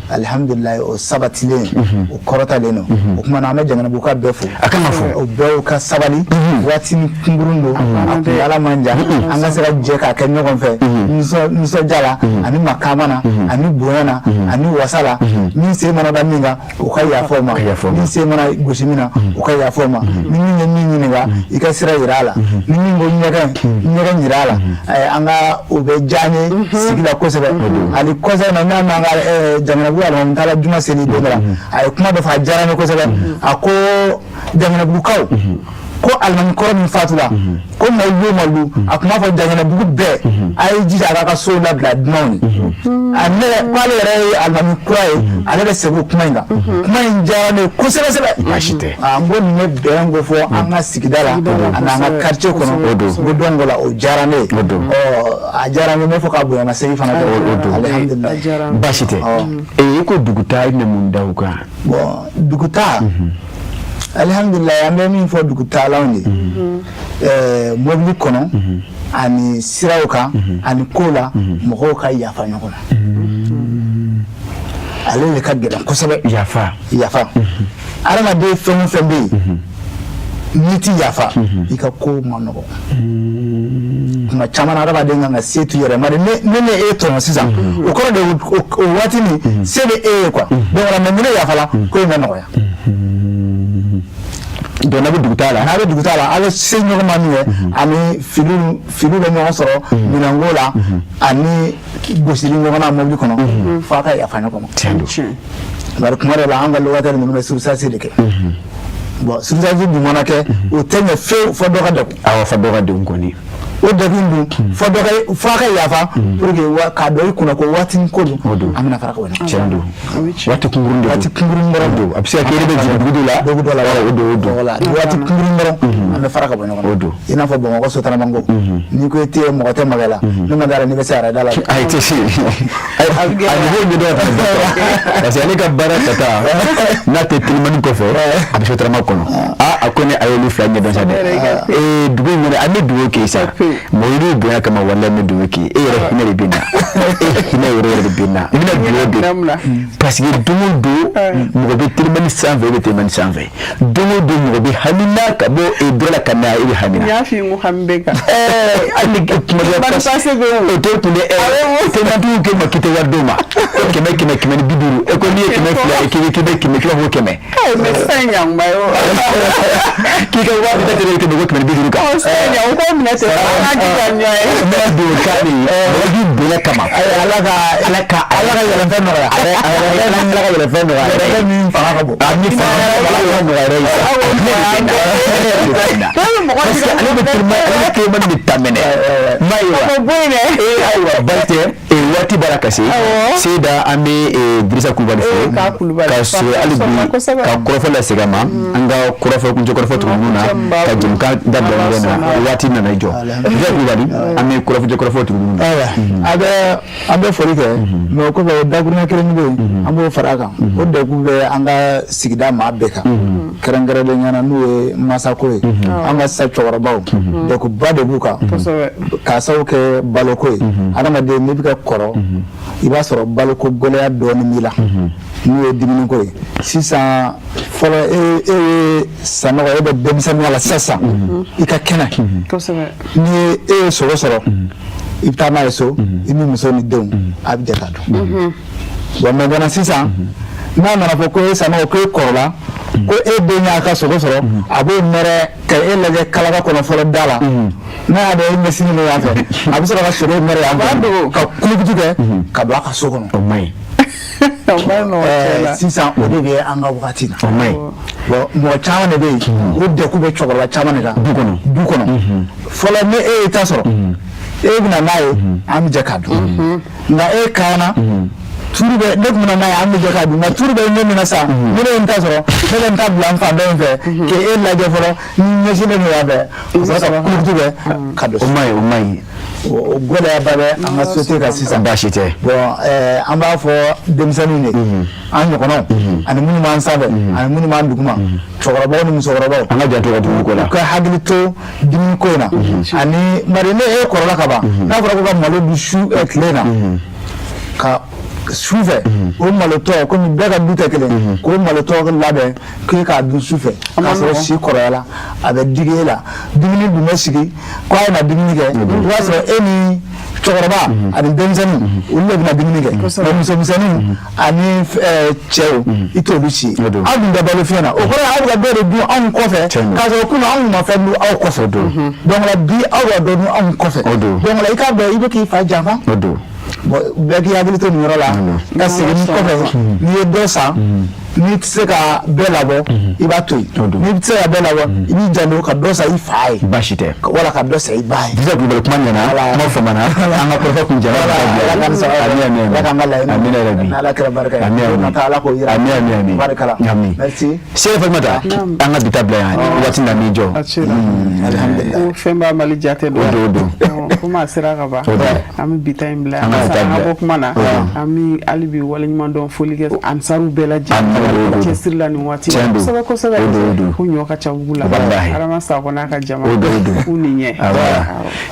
alihamudulilayi, o sabatilen, o kɔrɔtalen don. O tuma na, an bɛ Jaginɛbuguka bɛɛ fo. A kan ka fo. O bɛɛ ka sabali, waati ni kunkurun don, a kuntaala man jan, an ka se ka jɛ k'a kɛ ɲɔgɔn fɛ nisɔndiya la ani makaama na ani bonya na ani wasa la. Min sen mana da min kan, o ka yafa o ma. Min sen mana gosi min na, o ka yafa o ma. Ni min ye min ɲininka, i ka sira yira a la. Ni min ko ɲɛgɛn ɲɛgɛn yira a la. An ka o bɛ diya an ye sigi la kosɛbɛ. Ani kɔsa in na, n'a m'an ka Jaginɛbugu alimami taara juma seli don dɔ la, a ye kuma dɔ fɔ, a diyara n ye kosɛbɛ. A ko Jaginɛbugukaw ko alimami kɔrɔ min fatula, ko mawuludu o mawuludu, a tun b'a fɔ Jaginɛbugu bɛɛ a ye jija a k'a ka sow labila dunanw ye. A ne ko ale yɛrɛ ye alimami kura ye, ale bɛ segin o kuma in kan. Kuma in diyara ne ye kosɛbɛ sɛbɛ. Baasi tɛ. N ko nin bɛ bɛn ko fɔ an ka sigida la ani an ka quartier kɔnɔ. O don. N ko donc o la, o diyara ne ye. O don. Ɔ, a diyara n ye, n bɛ fɔ ka bonyamasegin fana kɛ. O don. Alihamudulilayi. Baasi tɛ. I ko dugutaa, i bɛna mun da o kan? Bon, dugutaa. Alihamdulilayi, an bɛ min fɔ dugutaalaw ye, mobili kɔnɔ ani siraw kan ani ko la, mɔgɔw ka yafa ɲɔgɔn ma, ale de ka gɛlɛn kosɛbɛ. Yafa. Yafa. Adamaden fɛn o fɛn bɛ yen, n'i ti yafa, i ka ko ma nɔgɔ. Tuma caman na, adamaden kan ka se t'u yɛrɛ ma de. Ne e tɔɲɔ sisan, o kɔrɔ de o waati nin se bɛ e ye quoi. Donc mais ni ne yafala, ko in bɛ nɔgɔya. Donc n'a bɛ dugutaa la. N'a bɛ dugutaa la, a bɛ se ɲɔgɔn ma min kɛ, ani filiw filiw bɛ ɲɔgɔn sɔrɔ minɛnko la ani gosili ɲɔgɔn na mobili kɔnɔ, f'a ka yafa ɲɔgɔn ma. Tiɲɛ don. Bari kuma dɔ la, an ka locataire ninnu bɛ surcharge de kɛ. Bon, surcharge dun mana kɛ, o tɛ ɲɛ fewu fɔ dɔ ka degun. Awɔ, fɔ dɔ ka degun kɔni. O degun dun, fɔ dɔ ka fɔ a ka yafa pour que wa k'a dɔn i kunna ko waatinin ko don. O don. An bɛna fara ka bɔ ɲɔgɔn. Tiɲɛ don, waati kunkurun de don. Waati kunkurun dɔrɔn. Don, a bɛ se ka kɛ e bɛ jigin dugu dɔ la. Dugu dɔ la. O don, o don. Voilà, waati kunkurun dɔrɔn, an bɛ fara ka bɔ ɲɔgɔn na. O don. I n'a fɔ Bamakɔ Sotrama ko, n'i ko i tɛ mɔgɔ tɛ maga i la, ne ma d'a la n'i bɛ se a yɛrɛ da la dɛ. A tɛ se, a niveau in bɛ dɔ ta, parce que ale ka baara ta ta n'a tɛ telimani kɔfɛ, a bɛ Sotrama kɔnɔ. Aa, a ko ne a y'olu fila ɲɛdɔn sa dɛ. Ee, dugu in kɔnɔ, an bɛ dugawu kɛ sa, mɔgɔ bonya kama. Walayi, n bɛ dugawu kɛ e yɛrɛ, hinɛ de bɛ na e, hinɛ yɛrɛ yɛrɛ de bɛ na. I bɛna dugawu de, parce que don o don mɔgɔ bɛ telimani sanfɛ, e bɛ telimani sanfɛ. Don o don mɔgɔ bɛ hami na ka bɔ e dɔ la ka na, e bɛ hami na. N y'a f'i ye, n ko hami bɛ kan. Hali ni kuma dɔ Telimani pase bɛ yen. O t'e kun dɛ. Telimantigiw k'e ma k'i tɛ wari d'o ma ko 100 100, 150. E ko n'i ye 200 ye, k'i bɛ 100, k'i b'a fɔ ko 100. Mais sisan ɲanba ye o. K'i ka wari da tɛ tɛmɛ ko 150 kan. Ɔ, sisan ɲa o k'o minɛ ten, an k'an jija ɲɔgɔn ye. N bɛna don o kan de mɔgɔ k'i bonya kama. Ala ka yɛlɛfɛn nɔgɔya. Ala ka yɛlɛfɛn nɔgɔya. Yɛlɛfɛn min fanga ka bon. A min fanga, Ala ka nɔgɔya yɛrɛ ye. Parce que ale bɛ telimani de ta minɛ. N b'a ye wa. O bɔ yen dɛ. Ee, ayiwa, basi tɛ. Waati b'a la ka se Seyida, an bɛ Dirisa Kulubali fo K'a Kulubali. ka se hali bi Kosɛbɛ. ka kɔrɔfɔ lasegin a ma, an ka kɔrɔfɔ kuncɛ kɔrɔfɔ tugu na ka jɛmukan dabila yɔrɔ in na. Waati nana i jɔ, Dirisa Kulubali, an bɛ kɔrɔfɔ kɔrɔfɔ tugu na. Ayiwa, a bɛ an bɛ foli kɛ, mais o kɔfɛ, o dakuruɲɛ kelen bɛ yen, an b'o fara a kan. O degun bɛ an ka sigida maa bɛɛ kan, kɛrɛnkɛrɛnnenya la n'o ye masako ye. An ka sisan cɛkɔrɔbaw, degunba de b'u kan k'a sababu kɛ baloko ye. Adamaden, n'i bɛ ka kɔrɔ, i b'a sɔrɔ baloko gɛlɛya dɔɔnin b'i la, n'o ye dumuniko ye. Sisan, fɔlɔ, e ye Sanɔgɔ, e bɛ denmisɛnninya la sisan, i ka kɛnɛ. Ni e ye sogo sɔrɔ, i bɛ taa n'a ye so, i ni muso ni denw, a bɛ jɛ k'a dun. Bon, maintenant sisan, n'a nana fɔ ko e Sanɔgɔ, ko e kɔrɔla, ko e den y'a ka sogo sɔrɔ, a b'o nɛrɛ ka e lajɛ kalaka kɔnɔ fɔlɔ da la. N'a y'a dɔn e ɲɛsinnen don yan fɛ, a bɛ sɔrɔ ka sogo nɛrɛ yan fɛ ka kulukutu kɛ ka don a ka so kɔnɔ. O man ɲi. Sisan, o de bɛ an ka wagati na. O man ɲi. Bon, mɔgɔ caman de bɛ yen, o degun bɛ cɛkɔrɔba caman de kan du kɔnɔ. Du kɔnɔ, fɔlɔ, ni e y'i ta sɔrɔ, e bɛna n'a ye, an bɛ jɛ k'a dun. Nka e kaana turu bɛ ne tun bɛna n'a ye, an bɛ jɛ k'a dun. Nka turu bɛ ne minɛ sisan, ni ne ye n ta sɔrɔ, ne bɛ n ta bila n fan dɔ in fɛ k'e lajɛ fɔlɔ, ni ɲɛsinnen don yan fɛ, ka sɔrɔ ka kulukutu kɛ ka don. O man ɲi, o man ɲi. O gɛlɛyaba bɛ an ka société kan sisan. Baasi tɛ. Bon, an b'a fɔ denmisɛnninw de, an ɲɔgɔnnaw ani minnu b'an sanfɛ ani minnu b'an duguma, cɛkɔrɔbaw ni musokɔrɔbaw, an ka janto ka dumuni ko la. U ka hakili to dumuni ko in na. Ani bari ne e kɔrɔla ka ban, n'a fɔra ko ka malo dun su tile na, ka su fɛ o malo tɔ, komi bɛɛ ka du tɛ kelen, k'o malo tɔ labɛn k'e k'a dun su fɛ k'a sɔrɔ si kɔrɔyala, a bɛ digi e la. Dumuni dun bɛ sigi ko a ye na dumuni kɛ, i b'a sɔrɔ e ni cɛkɔrɔba ani denmisɛnnin, olu de bɛna dumuni kɛ, mais musomisɛnninw ani cɛw, i t'olu si ye. Aw dun tɛ balo fiɲɛ na, o kɔrɔ ye aw bɛ ka dɔ de dun anw kɔfɛ, k'a sɔrɔ kunun anw ma fɛn dun aw kɔfɛ. Donc la bi, aw bɛ dɔ dun anw kɔfɛ. Donc la i k'a dɔn i bɛ k'i fa janfa. O don. Bon, bɛɛ k'i hakili to nin yɔrɔ la ka segin kɔfɛ. N'i ye dɔ san, n'i tɛ se ka bɛɛ labɔ, i b'a to yen. N'i tɛ se ka bɛɛ labɔ, i b'i janto ka dɔ san i fa ye. Baasi tɛ. Wala ka dɔ san i ba ye. Dirisa Kulubali, kuma ɲɛna, kuma faamana. An ka kɔrɔfɔ kun jɛra. Ala k'an sabati. Ami, ami, ami. Ala k'an ka laɲini. Amina yarabi. Ala kɛra barika ye. Ami, ami. Nata Ala k'o yira. Ami, ami, ami. Barika la. Ami. Merci. Seyida Fatumata, an ka bi ta bila yan, waati nana i jɔ. A cira. Alhamdulillah. Ko fɛn b'a Mali jate dɔn. O don, o don. Awɔ, komi a sera ka ban. O don. An bɛ bi ta in bila yan. An ka bi ta An ka bila. bɔ kuma na. O don. An bɛ hali bi waleɲuman dɔn, foli kɛ ansaruw bɛɛ lajɛlen. Ami. Cɛsiri la nin waati la kosɛbɛ kosɛbɛ, ko ɲɔ ka ca bugu la, Adama Sakɔ n'a ka jama k'u ni ɲɛ.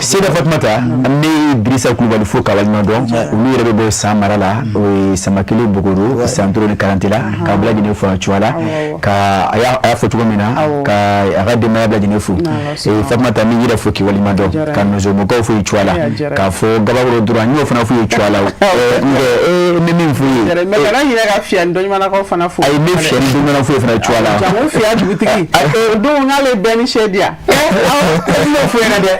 Seyida Fatumata, an bɛ Dirisa Kulubali fo k'a waleɲuman dɔn. Olu yɛrɛ bɛ bɔ San mara la, o ye Samakele Bogoro, Santoro ni Karantela, k'a bɛɛ lajɛlen fo a cogoya la, ka a y'a fɔ cogo min na, ka a ka denbaya bɛɛ lajɛlen fo. Fatumata, n b'i yɛrɛ fo k'i waleɲuman dɔn, ka Nɔzɔmɔgɔw fo i cogoya la, k'a fɔ Gabakoro Dura n y'o fana f'u ye cogoya la. N bɛ min f'u ye. Mais kana ɲinɛ ka Fiya ni Dɔɲumanakaw fana fo. Ayi, n bɛ Fiya ni Dɔɲumana fo fana cogoya la. Jango Fiya dugutigi. O don n'ale bɛɛ ni sɛ di yan. N b'o f'u ɲɛna dɛ.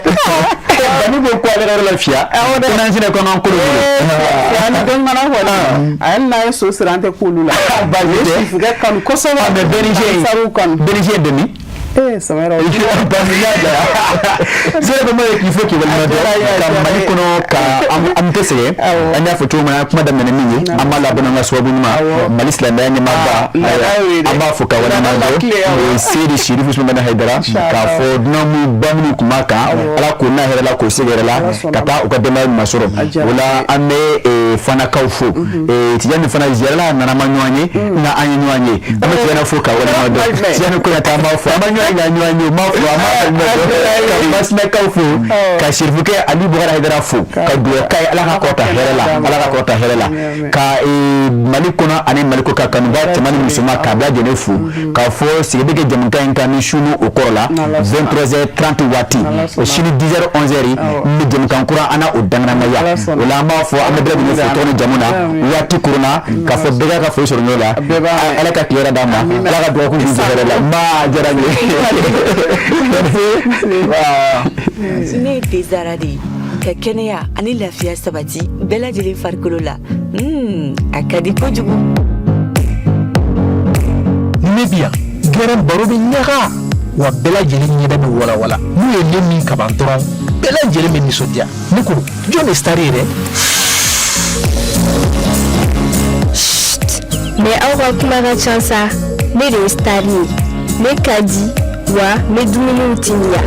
Dani ko ko ale ka yɔrɔ la Fiya. Ko n'an sera ko an k'an kolo bolo. Fiya ni Dɔɲumana kɔni. A yɛrɛ n'a ye so siri an tɛ k'olu la. Baasi tɛ. Sifukɛ kanu kosɛbɛ. Mais BNG. Sariw kanu. BNG dɛmɛ. Samara Sera bɛ k'i fo k'i waleɲuman dɔn ka Mali kɔnɔ, ka an tɛ sɛgɛn. An y'a fɔ cogo min na, kuma daminɛ min ye, an b'a laban an ka sababu ɲuman Mali silamɛya ɲɛmaaba, an b'a fɔ ka waleɲuman dɔn, Seyidi Sirifu Usumani Hayidara, k'a fɔ dunan minnu ba minnu tun b'a kan, Ala k'o n'a hɛrɛ la, k'o se hɛrɛ la, ka taa u ka denbaya ɲuman sɔrɔ. O la an bɛ Fanakaw fo. Tijani fana ziyarala nana ma ɲɔgɔn ye, nka an ye ɲɔgɔn ye. An bɛ Tijani fo ka waleɲuman dɔn. Tijani Konate, an b'a fo, an b'a ɲɔgɔn ye, ɲɔgɔn ye, m'a fo, an b'a ka Masinakaw fo, ka Sirifukɛ Ali Bukari Hayidara fo, ka dugawu k'a ye, Ala ka kɔrɔta hɛrɛ la, Ala ka kɔrɔta hɛrɛ la, ka Mali kɔnɔ ani Mali kɔ kan kanuba cɛman ni musoman k'a bɛɛ lajɛlen fo, k'a fɔ sigi bɛ kɛ jamukan in kan ni su ni o kɔrɔ la 23h30 waati, sini 10h 11h n bɛ jamukan kura an na o danganamaya. O la an b'a fɔ an bɛ bɛɛ lajɛlen fo tɔgɔ ni jamu na waati koronna, k'a fɔ bɛɛ ka foli sɔrɔ ɲɔgɔn la. Ala ka tile hɛrɛ d'an ma, Ala ka dɔgɔkun kun hɛrɛ la. N b'a diyara n ye. Ne ye Tezara de ye, ka kɛnɛya ani lafiya sabati bɛɛ lajɛlen farikolo la. A ka di kojugu. Ne bi yan gɛrɛn baro bɛ ɲaga wa, bɛɛ lajɛlen ɲɛda bɛ walawala. N'u ye ne min kaban dɔrɔn, bɛɛ lajɛlen bɛ nisɔndiya. Ne ko jɔn de star ye dɛ? Mais aw ka kuma ka ca sa. Ne de ye star ye, ne ka di wa n bɛ dumuniw timiya.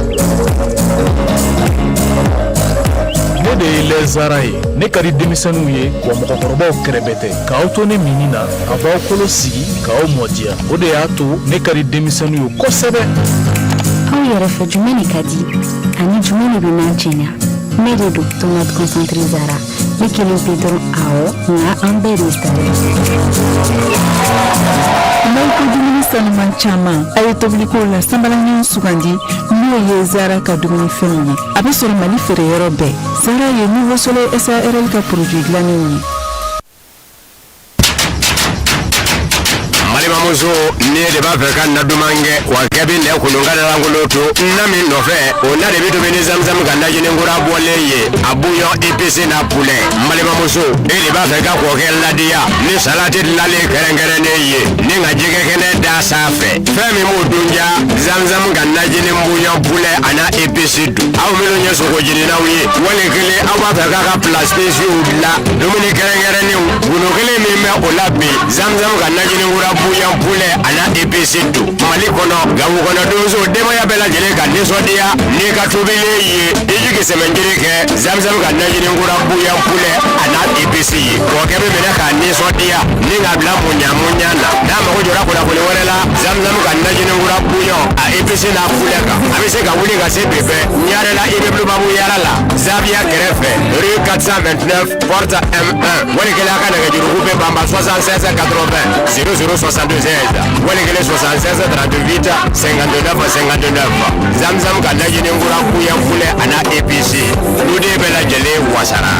Ne de ye lɛzara ye, ne ka di denmisɛnninw ye wa mɔgɔkɔrɔbaw kɛrɛbɛ tɛ. K'aw to ne minni na, a b'aw kolo sigi k'aw mɔdiya. O de y'a to ne ka di denmisɛnninw ye kosɛbɛ. Aw yɛrɛ fɛ, jumɛn de ka di ani jumɛn de bɛ n'an cɛɲa? Ne de don, tomate concentré Zara. Ne kelen pe dɔrɔn, awɔ, nka an bɛɛ de ye star ye. N'aw ko dumuni sanuman caman, a ye tobilikow la sanbalaɲɔgɔn sugandi, n'o ye Zara ka dumunifɛnw ye. A bɛ sɔrɔ Mali feereyɔrɔ bɛɛ. Zara ye Nouveau Soleil SARL ka produit dilannenw ye. Balimamuso, ne de b'a fɛ ka na duman kɛ wa, kɛ bɛ nɛ kolon ka lankolon to na min nɔfɛ, o na de bɛ tobi ni zamzam ka najini kura bɔlen ye, a bouillon épice n'a poulet. N balimamuso, e de b'a fɛ ka kɔkɛ ladiya ni salati dilanlen kɛrɛnkɛrɛnnen ye, ni ka jɛgɛ kɛnɛ da sanfɛ, fɛn min b'o dun ja, zamzam ka najini bouillon poulet a n'a épice dun. Aw minnu ye sogo jeninaw ye, wali kelen aw b'a fɛ k'a ka plat spéciaux dilan, dumuni kɛrɛnkɛrɛnnenw, gundo kelen min bɛ o la bi, zamzam ka najini kura bouillon poulet a n'a épice dun. Mali kɔnɔ, Gawo kɔnɔ, donso denbaya bɛɛ lajɛlen ka nisɔndiya n'i ka tobilen ye, i jigi sɛmɛnjiri kɛ zamzam ka najini kura bouillon poulet a n'a épice ye. Kɔkɛ bɛ minɛ k'a nisɔndiya ni k'a bila muɲa muɲa na. N'a mago jɔra kunnafoni wɛrɛ la zamzam ka najini kura bouillon a épice n'a poulet kan, a bɛ se ka wuli ka se bi bɛɛ Ɲarela immeuble Babu Yara la, Zaviya kɛrɛfɛ, rue 429 porte M1. Wali kelen a ka nɛgɛjuruku bɛ banba 76 80 00 76, wali kelen 76 38 59 59. Zamzam ka najini kura bouillon poulet a n'a épice, duden bɛɛ lajɛlen wasara.